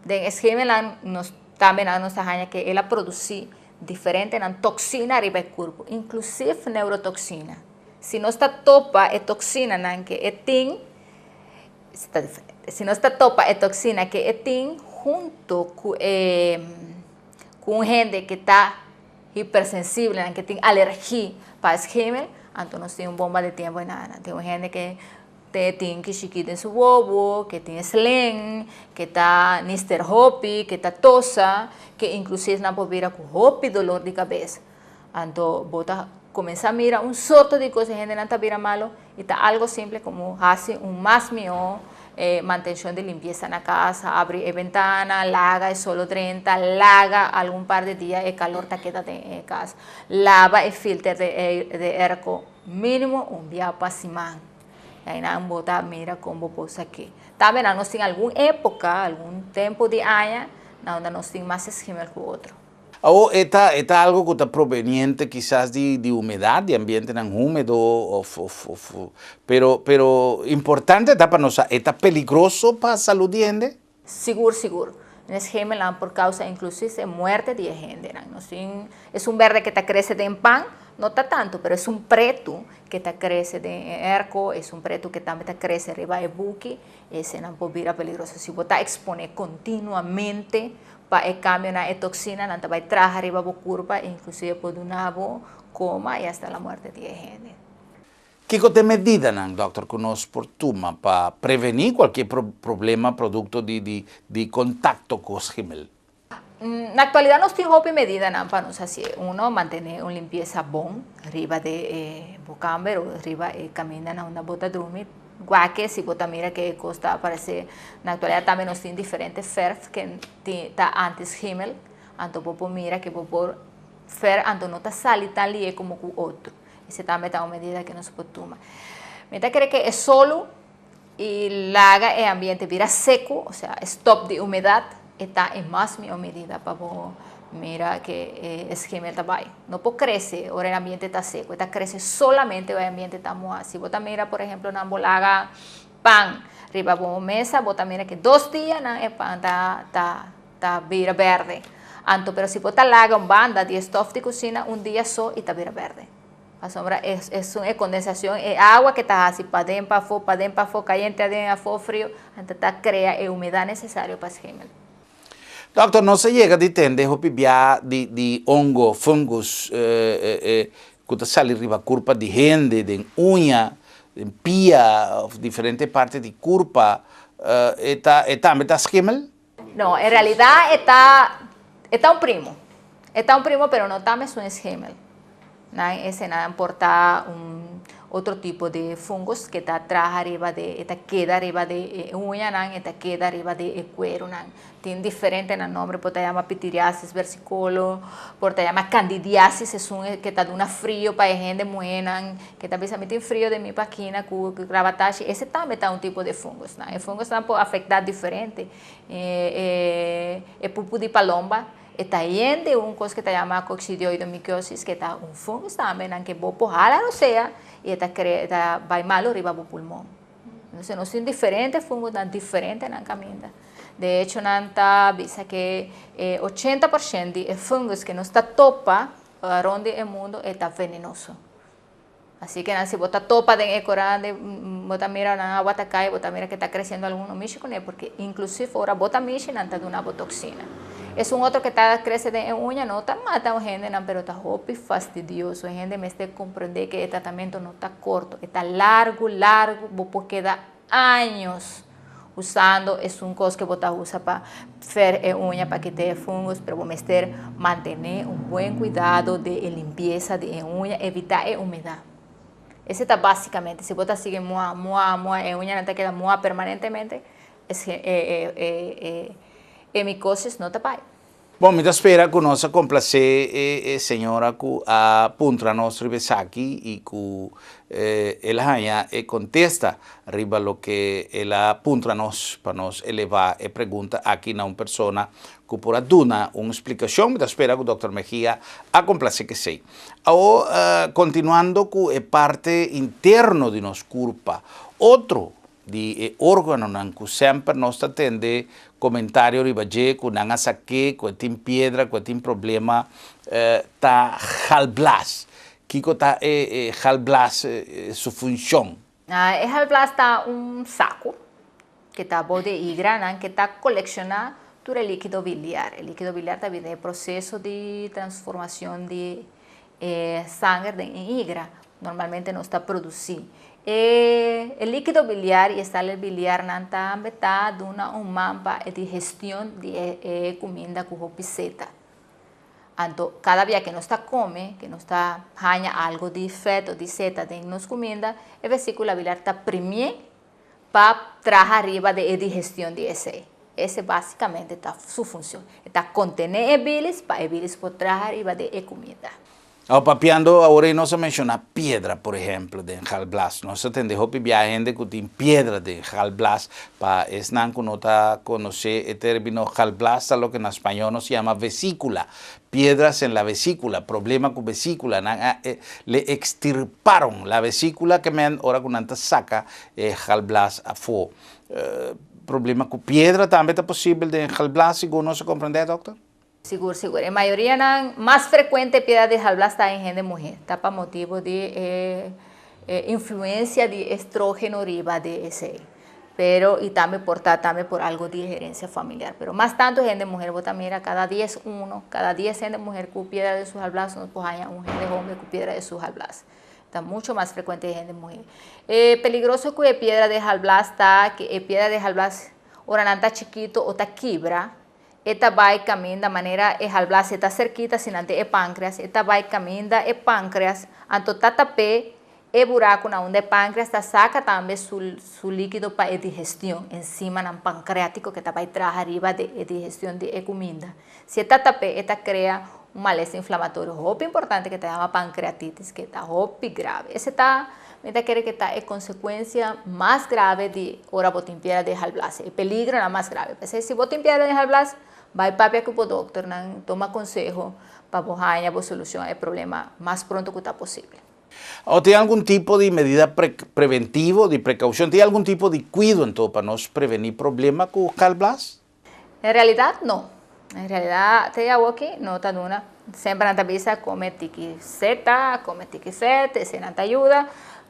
Den e schimelnan nos tambe nan nos ta haña ke el a produsí diferentenan toksina riba e kurpo, inklusif neurotoksina. Si nos ta topa e toksinanan ke e tin, si nos ta topa e toksina ke e tin hunto ku e ku un hende ke ta hipersensiblenan, ke tin alergi pa e schimel, anto nos tin un bomba di tempu einan. Tin un hende ke Te tin ki shiki den su wowo, ke tin slen, ke ta nister hopi, ke ta tosa, ke inklusive nan por bira ku hopi dolor di kabes. Anto bo ta kuminsá mira un sorto di kos e hendenan ta bira malo i ta algo simple komo hasi un mas mihó mantenshon di limpiesa na kas, habri e bentana, laga e solo drenta, laga algun par di dia e kalor ta keda den e kas, laba e filter di airco mínimo un bia pa siman. I einan bo ta mira kon bo por sak'é. Tambe nan nos tin algun époka, algun tempu di aña na unda nos tin mas schimmel ku otro. Awor, e ta e ta algo ku ta proveniente kisas di di humedat, di ambientenan húmedo òf òf òf pero pero importante ta pa nos sa e ta peligroso pa salud di hende? Sigur sigur. E schimmelnan por causa inclusive e muerte di e hendenan. Nos tin esun berde ke ta crece den pan, no ta tanto, pero esun pretu ke ta crece den e airco, esun pretu ke tambe ta crece riba e buki, esenan por bira peligroso. Si bo ta expone continuamente pa e cambionan, e toxinanan ta bay traha riba bo curpa, inclusive por duna bo coma y hasta la muerte di e hende. Kiko ta e medidanan, dòkter, ku nos por tuma pa prevení kualke problema produkto di di di kontakto ku schimmel? Na aktualidat nos tin hopi medidanan pa nos hasi. Uno, mantené un limpiesa bon riba di e bo kamber o riba e kaminda na unda bo ta drumi. Wak si bo ta mira ke e kos ta aparesé. Na aktualidat tambe nos tin diferente fèrf ke tin ta anti-schimmel, anto bo por mira ke bo por fèrf anto no ta sali tan lihe komo ku otro. Esei tambe ta un medida ku nos por tuma. Mi ta kere ke e solo i laga e ambiente bira seku, osea e stop di humedat, e ta e mas mihó medida pa bo mira ke e schimmel ta bai. No por krese ora e ambiente ta seku, e ta krese solamente ora e ambiente ta muhá. Si bo ta mira por ehemplo nan bo laga pan riba bo mesa, bo ta mira ke dos dia nan e pan ta ta ta bira berde. Anto pero si bo ta laga un banda di e stof di kusina un dia so i ta bira berde. Pasobra es esun e kondensacion e awa ke ta hasi paden pafó paden pafó kayente aden afó frio anto ta krea e humedat nesesario pa schimmel. Dokter, nos a yega di tende hopi bia di di hongo, fungus, ku ta sali riba kurpa di hende, den uña, den pia òf diferente parti di kurpa, e ta e tambe ta schimmel? No, en realidad e ta e ta un primo. E ta un primo pero no ta mesun schimmel. Nan ese nan por ta un otro tipo di fungus ke ta traha riba di e ta keda riba di e uñanan, e ta keda riba di e kuerunan. Tin diferente nan nomber, por ta yama pitiriasis versicolo, por ta yama candidiasis esun ke ta duna frio pa e hende muhénan ke ta bisa mi tin frio den mi pakina ku rabatashi, ese tambe ta un tipo di fungusnan. E fungusnan por afektá diferente. E e pupu di palomba e ta yen di un kos ke ta yama coccidioidomycosis ke ta un fungus tambe nan ke bo por hala rosea i e ta krea e ta bai malu riba bo pulmon. Entonces nos tin diferente fungusnan diferente nan kaminda. De hecho nan ta bisa ke e 80% di e fungus ke nos ta topa rond di e mundo e ta venenoso. Así ke nan si bo ta topa den e koran de bo ta mira nan awa ta kai bo ta mira ke ta kresiendo algun no mishi kuné porque inklusive ora bo ta mishi nan ta duna bo toksina. Esun otro ke ta krese den e uña no ta mata un hendenan pero ta hopi fastidioso e hende mester komprende ke e tratamento no ta korto e ta largu largu bo por keda años usando esun kos ke bo ta usa pa fer e uña pa kita e fungus pero bo mester mantene un buen kuidado di e limpiesa di e uña evita e humedat ese ta basikamente si bo ta sigui mua mua mua e uñanan ta keda mua permanentemente e e e e mikosis no ta bai. Bon, mi ta spera ku nos a komplasé e señora ku a puntra nos riba esaki i ku el a haña e kontesta riba loke el a puntra nos pa nos elevá e pregunta aki na un persona ku por a duna un splikashon. Mi ta spera ku Dòkter Mejia a komplasé ku esei. Awor, kontinuando ku e parte interno di nos kurpa, otro di e órganonan ku semper nos ta tende komentario riba dje ku nan a sak'é, ku e tin piedra, ku e tin problema, ta galblas. Kiko ta e galblas su funshon? E galblas ta un saku ku ta bou di e igranan ku ta kolekshoná tur e líkido biliar. E líkido biliar ta bini den e proseso di transformashon di e sanger den e igra. Normalmente nos ta produsí e e líkido biliar i e sales biliarnan tambe ta duna un man pa e digestion di e e kuminda ku hopi seta. Anto kada bia ke nos ta kome, ke nos ta haña algu di fèt o di seta den nos kuminda, e vesíkula biliar ta primié pa traha riba di e digestion di esei. Ese básikamente ta su funshon. E ta kontené e bilis pa e bilis por traha riba di e kuminda. Awor papiando awor ei nos a menshoná piedra por ehemplo den galblas. Nos a tende hopi bia hende ku tin piedra den galblas. Pa esnan ku no ta konosé e término galblas ta loke na spañó nos yama vesíkula. Piedras en la vesícula, problema ku vesíkula. Nan a le extirparon la vesícula ke men ora ku nan ta saka e galblas afó. Problema ku piedra tambe ta posibel den galblas segun nos a komprendé dòkter? Sigur, sigur. E mayorianan mas frekuente piedra di galblas ta en hende muhé. Ta pa motibu di e influensia di estrógeno riba di esei. Pero, i tambe por ta tambe por algu di herensia familiar. Pero mas tantu hende muher bo ta mira kada dies uno, kada dies hende muher ku piedra den su galblas nos por haña un hende homber ku piedra den su galblas. Ta mucho mas frekuente hende muhé. E peligroso ku e piedra di galblas ta ku e piedra di galblas ora nan ta chikito o ta kibra, E ta bai kaminda manera e halblas e ta serkita sinante e pankreas, e ta bai kaminda e pankreas, anto ta tap'é e buraku na unda e pankreas ta saka tambe su su likido pa e digestion, enzimanan pankreatiko ke ta bai traha riba di e digestion di e kuminda. Si e ta tap'é e ta krea un malesa inflamatorio hopi importante ke ta yama pankreatitis ke ta hopi grave. Ese ta mi ta kere ke ta e konsekuensia mas grave di ora bo tin piedra den halblas, e peligronan mas grave. P'esei si bo tin piedra den halblas, bai papia ku bo dokternan, tuma konseho pa bo haña bo solushon a e problema mas pronto ku ta posibel. O tin algun tipo di medida preventivo, di prekaushon, tin algun tipo di kuido anto pa nos prevení problema ku halblas? En realidad no. En realidad te awoki no ta duna. Semper nan ta bisa come tiki seta, come tiki fet, esei nan ta yuda,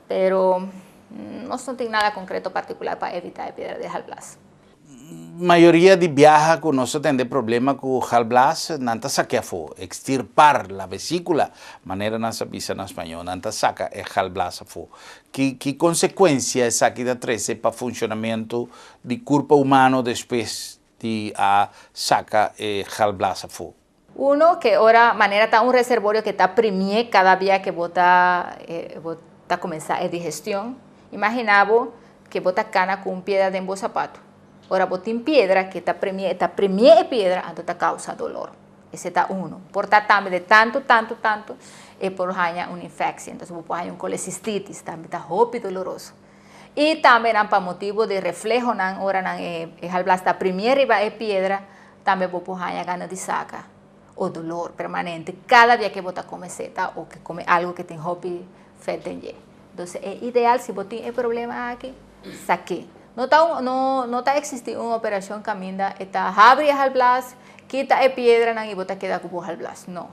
pero nos no tin nada concreto particular pa evita e piedra di galblas. Mayoria di biaha ku nos ta tende problema ku galblas, nan ta sake afó, extirpar la vesícula, manera nan sa bisa na spañó, nan ta saka e galblas afó. Ki ki konsekuensia esaki ta trese pa funshonamentu di kurpa humano despues di a saka e galblas afó? Uno, ke ora manera ta un reservorio ke ta primié kada bia ke bo ta bo ta kuminsá e digestion. Imaginá bo ke bo ta kana ku un piedra den bo sapatu. Ora bo tin piedra ke ta primié, e ta primié e piedra, anto ta kousa dolor. Ese ta uno. Por ta tambe de tantu, tantu, tantu e por haña un infectie. Entonces bo por haña un colecistitis, tambe ta hopi doloroso. I tambe nan pa motibu di reflehonan ora nan e e halblas ta primié riba e piedra, tambe bo por haña gana di saka o dolor permanente kada bia ke bo ta kome seta o ke kome algu ke tin hopi fèt den dje. Entonces e ideal si bo tin e problema aki, sak'é. No ta un no no ta eksistí un operashon kaminda e ta habri e halblas, kita e piedranan i bo ta keda ku bo halblas. No.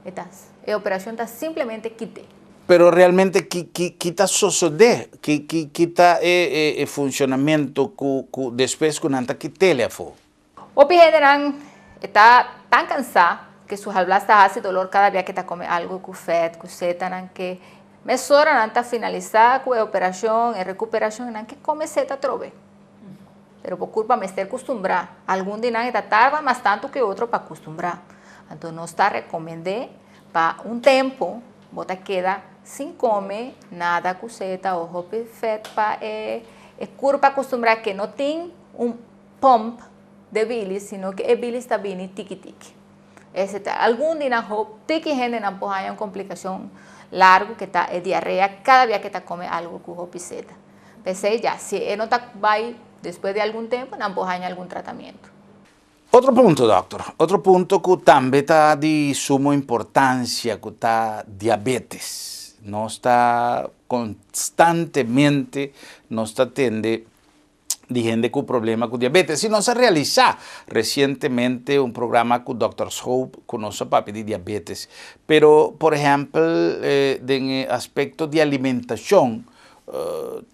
E ta e operashon ta simplemente kit'é. Pero realmente ki ki ki ta sosodé? Ki ki ki ta e e e funshonamentu ku ku despues ku nan ta kit'el afó? Hopi hendenan e ta tan cansá ke su halblas ta hasi dolor cada bia ke ta come algo cu vet, cu seta, nan ke mesora nan ta finalisa cu e operacion, e recuperacion, nan ke come seta atrobe. Pero bo curpa mester custumbrá. Algun di nan e ta tarda mas tanto ke otro pa custumbrá. Anto nos ta recomend'é pa un tempo bo ta keda sin come nada cu seta o hopi vet pa e curpa custumbrá ke no tin un pump de bilis, sino ke e bilis ta bini tiki tiki. Esei ta algun di nan. Tiki hendenan por haña un komplikashon largu ku ta e diarea kada biaha ku ta kome algu ku hopi zeta. P'esei ya, si e no ta bai despues di algun tempu, nan por haña algun tratamentu. Otro punto, dòkter, otro punto ku tambe ta di sumo importansia, ku ta diabetes. Nos ta konstantemente, nos ta tende di hende ku problema ku diabetes. I nos a realisá resientemente un programa ku Dr. Schoop ku nos a papia di diabetes. Pero, por ehèmpel, den aspekto di alimentashon,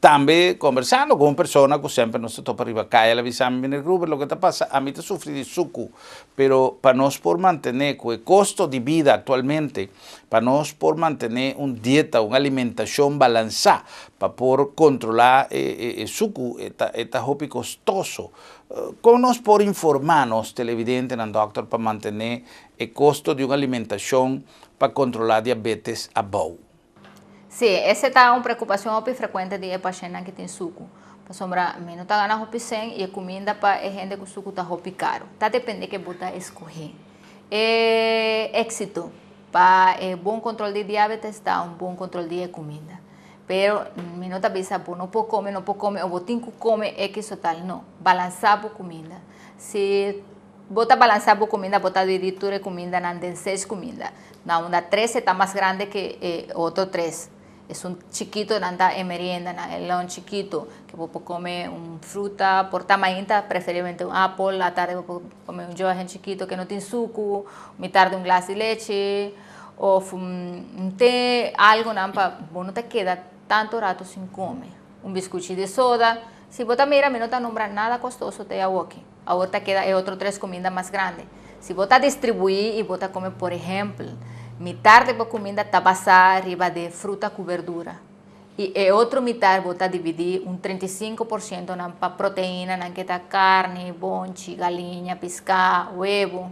tambe kombersando ku un persona ku semper nos ta topa riba kaya, el a bisa mi: "Meneer Gruber, loke ta pasa, ami ta sufri di suku, pero pa nos por mantené ku e kosto di bida aktualmente, pa nos por mantené un dieta, un alimentashon balansá, pa por kontrolá e suku, ta hopi kostoso." Kon nos por informá nos televidentenan, dòkter, pa mantené e kosto di un alimentashon pa kontrolá diabetes abou? Sí, esei ta un preokupashon hopi frekuente di pashènt ku tin suku. Pasobra mi no ta gana hopi sèn i e kuminda pa e hende ku suku ta hopi karu. Ta dependé kiko bo ta skohe. E éksito pa e bon kontrol di diabetes ta un bon kontrol di kuminda. Pero mi no ta bisa bo no por kome, no por kome, òf bo tin ku kome X òf tal. No, balansá bo kuminda. Si bo ta balansá bo kuminda, bo ta dividí tur e kumindanan den seis kuminda. Na unda tres ta mas grandi ku e otro tres. E un chikitu nan ta e merienda, nan e lunch chikitu, ku bo por kome un fruta, por ta mainta, preferiblemente un apel, atardi bo por kome un yoghurt chikitu ku no tin suku, mitar di un glas di lechi, òf un te, algu nan pa bo no ta keda tantu ratu sin kome. Un biskuchi di soda. Si bo ta mira, mi no ta nombra nada kostoso te aki. Awor ta keda e otro tres kuminda mas grandi. Si bo ta distribuí i bo ta kome, por ehèmpel, mitar di bo kuminda ta basá riba di fruta ku berdura. I e otro mitar bo ta dividí un 35% nan pa proteina, nan ku ta karni, bonchi, galiña, piská, webu.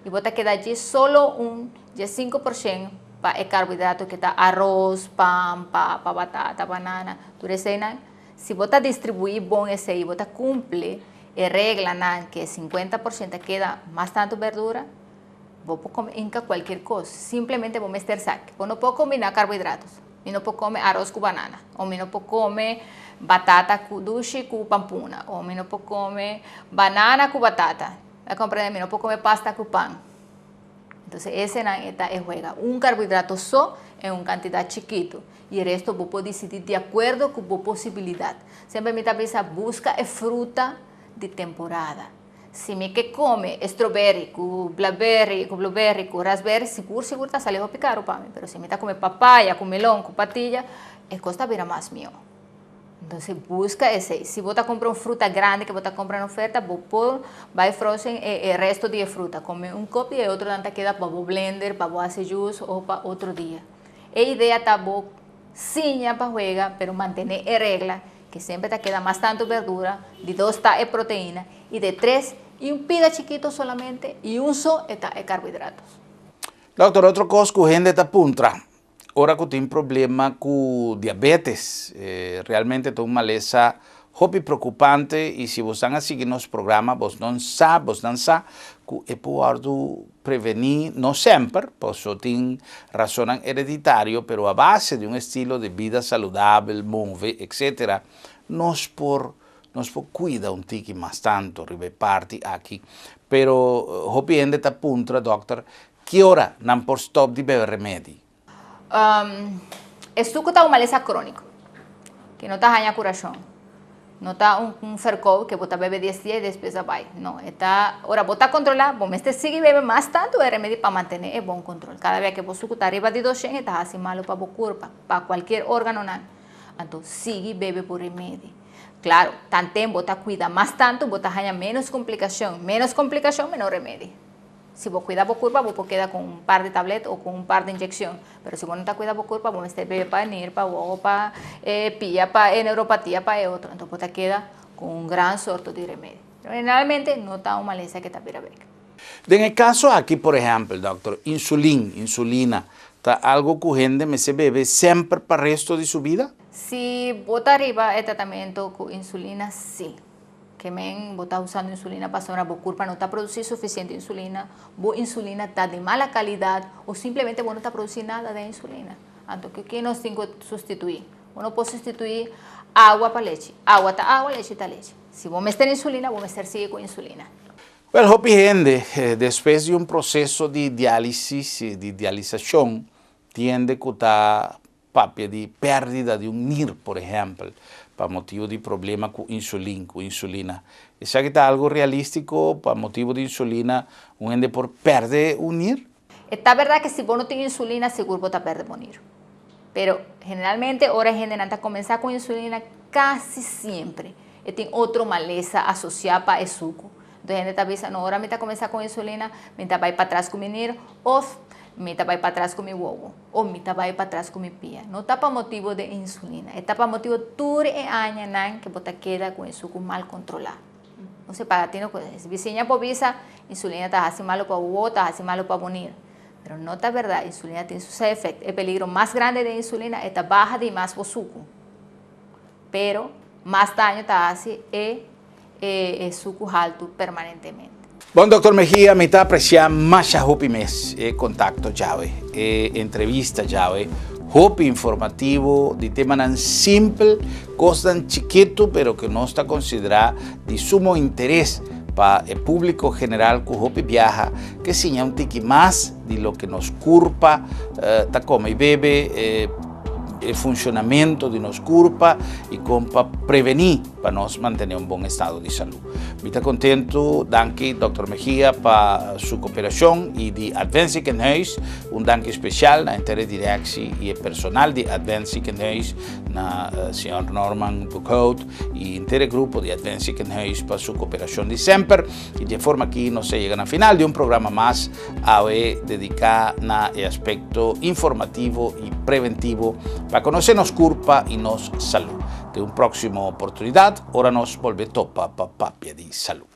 I bo ta keda ei solo un 5% pa e karbohidrato ku ta aros, pan, papa, batata, banana, tur eseinan. Si bo ta distribuí bon esei, bo ta kumpli e reglanan ku 50% keda mas tantu berdura, bo por kome inka kualke kos. Simplemente bo mester sa ku bo no por kombiná karbohidrato. Mi no por kome aros ku banana, òf mi no por kome batata ku dushi ku pampuna, òf mi no por kome banana ku batata. Bai komprendé? Mi no por kome pasta ku pan. Anto, esei ta e wega. Un karbohidrato so den un kantidat chikitu. I e resto bo por disidí di akuerdo ku bo posibilidat. Semper mi ta pensa, buska e fruta di temporada. Si mi ke kome strawberry ku blackberry, ku blueberry, ku raspberry, sigur sigur ta sali hopi karu pa mi. Pero si mi ta kome papaya, ku melon, ku patilla, e kos ta bira mas mihó. Anto, buska esei. Si bo ta kumpra un fruta grandi ku bo ta kumpra na oferta, bo por bai frozen e resto di fruta. Kome un kòpi i otro ta keda pa bo blender, pa bo hasi juice òf pa otro dia. E idea ta bo siña pa hunga, pero mantené e regla, ku semper ta keda mas tantu berdura, di dos ta e proteina, i di tres, i un pida chikitu solamente, i un so ta e karbohidrato. Dòkter, otro kos ku hende ta puntra, ora ku tin problema ku diabetes, realmente ta un malesa hopi preokupante i si bo a sigui nos programa, bo no sa ku e por prevení, no semper, pasobra tin rason hereditario, pero a base di un estilo di bida saludabel, move, etc., nos por kuida un tiki mas tantu riba e parti aki. Pero hopi hende ta puntra, dòkter, ki ora nan por stòp di bebe remedi? E suku ta un malesa króniko, ku no ta haña kurashon. No ta un verkoud ku bo ta bebe 10 dia i despues bai. No, ta, ora bo ta kontrolá, bo mester sigui bebe mas tantu e remedi pa mantené e bon kontrol. Kada bes ku bo suku ta riba di 200, ta hasi malu pa bo kurpa, pa kualke órganonan. Anto, sigui bebe bo remedi. Klaro, tantu bo ta kuida mas tantu, bo ta haña ménos komplikashon. Ménos komplikashon, ménos remedi. Si bo kuida bo kurpa, bo por keda ku un par di tablèt òf ku un par di inyekshon. Pero si bo no ta kuida bo kurpa, bo mester bebe pa nir, pa wowo, pa pia, pa neuropatia, pa otro. Anto, bo ta keda ku un gran sorto di remedi. Generalmente, no ta un malesa ku ta bira bèk. Den kaso aki, por ehèmpel, dòkter, insulina, ta algu ku hende mester bebe semper pa resto di su bida? Si bo ta riba e tratamentu ku insulina, sí. Ke men bo ta usando insulina pasobra bo kurpa no ta produsí sufisiente insulina, bo insulina ta di mala kalidat o simplemente bo no ta produsí nada den insulina. Anto ke nos tin ku sustituí? Bo no por sustituí awa pa lechi. Awa ta awa, lechi ta lechi. Si bo mester insulina, bo mester sigui ku insulina. Wèl, hopi hende, despues di un proseso di diálisis, di dialisashon, tiende ku ta papia di pèrdida di un nir, por ehèmpel, pa motibu di problema ku insulin, ku insulina. Esaki ta algu realístiko? Pa motibu di insulina un hende por pèrdè un nir? E ta bèrdat ku si bo no tin insulina, sigur bo ta pèrdè bo nir. Pero generalmente ora e hendenan ta kuminsá ku insulina, kasi siempre e tin otro malesa asosiá pa e suku. Enton hende ta bisa, no, ora mi ta kuminsá ku insulina, mi ta bai patras ku mi nir òf mi ta bai patras ku mi wowo òf mi ta bai patras ku mi pia. No ta pa motibu di insulina, e ta pa motibu tur e añanan ku bo ta keda ku e suku mal kontrolá. No se paga tino ku es. Bisiña por bisa, insulina ta hasi malu pa bo wowo, ta hasi malu pa bo nir. Pero no ta bèrdat, insulina tin su side effect. E peligro mas grandi di insulina e ta baha di mas bo suku. Pero mas daño ta hasi e e suku haltu permanentemente. Bon Dòkter Mejia, mi ta apresiá masha hopi mes e kontakto djawe, e entrevista djawe, hopi informativo di temanan simpel, kosnan chikitu pero ku nos ta konsiderá di sumo interes pa e públiko general ku hopi biaha ke siña un tiki mas di loke nos kurpa ta kome i bebe, e funshonamentu di nos kurpa i kon pa prevení pa nos mantené un bon estado di salú. Mi ta kontentu, danki Dòkter Mejia pa su koperashon i di Advent Ziekenhuis, un danki spesial na henter e direksi i e personal di Advent Ziekenhuis, na señor Norman Boekhout i henter e grupo di Advent Ziekenhuis pa su koperashon di semper. I di e forma aki nos a yega na final di un programa mas awe dediká na e aspekto informativo i preventivo pa konosé nos kurpa i nos salú. Den un próksimo oportunidat ora nos bolbe topa pa papia di salú.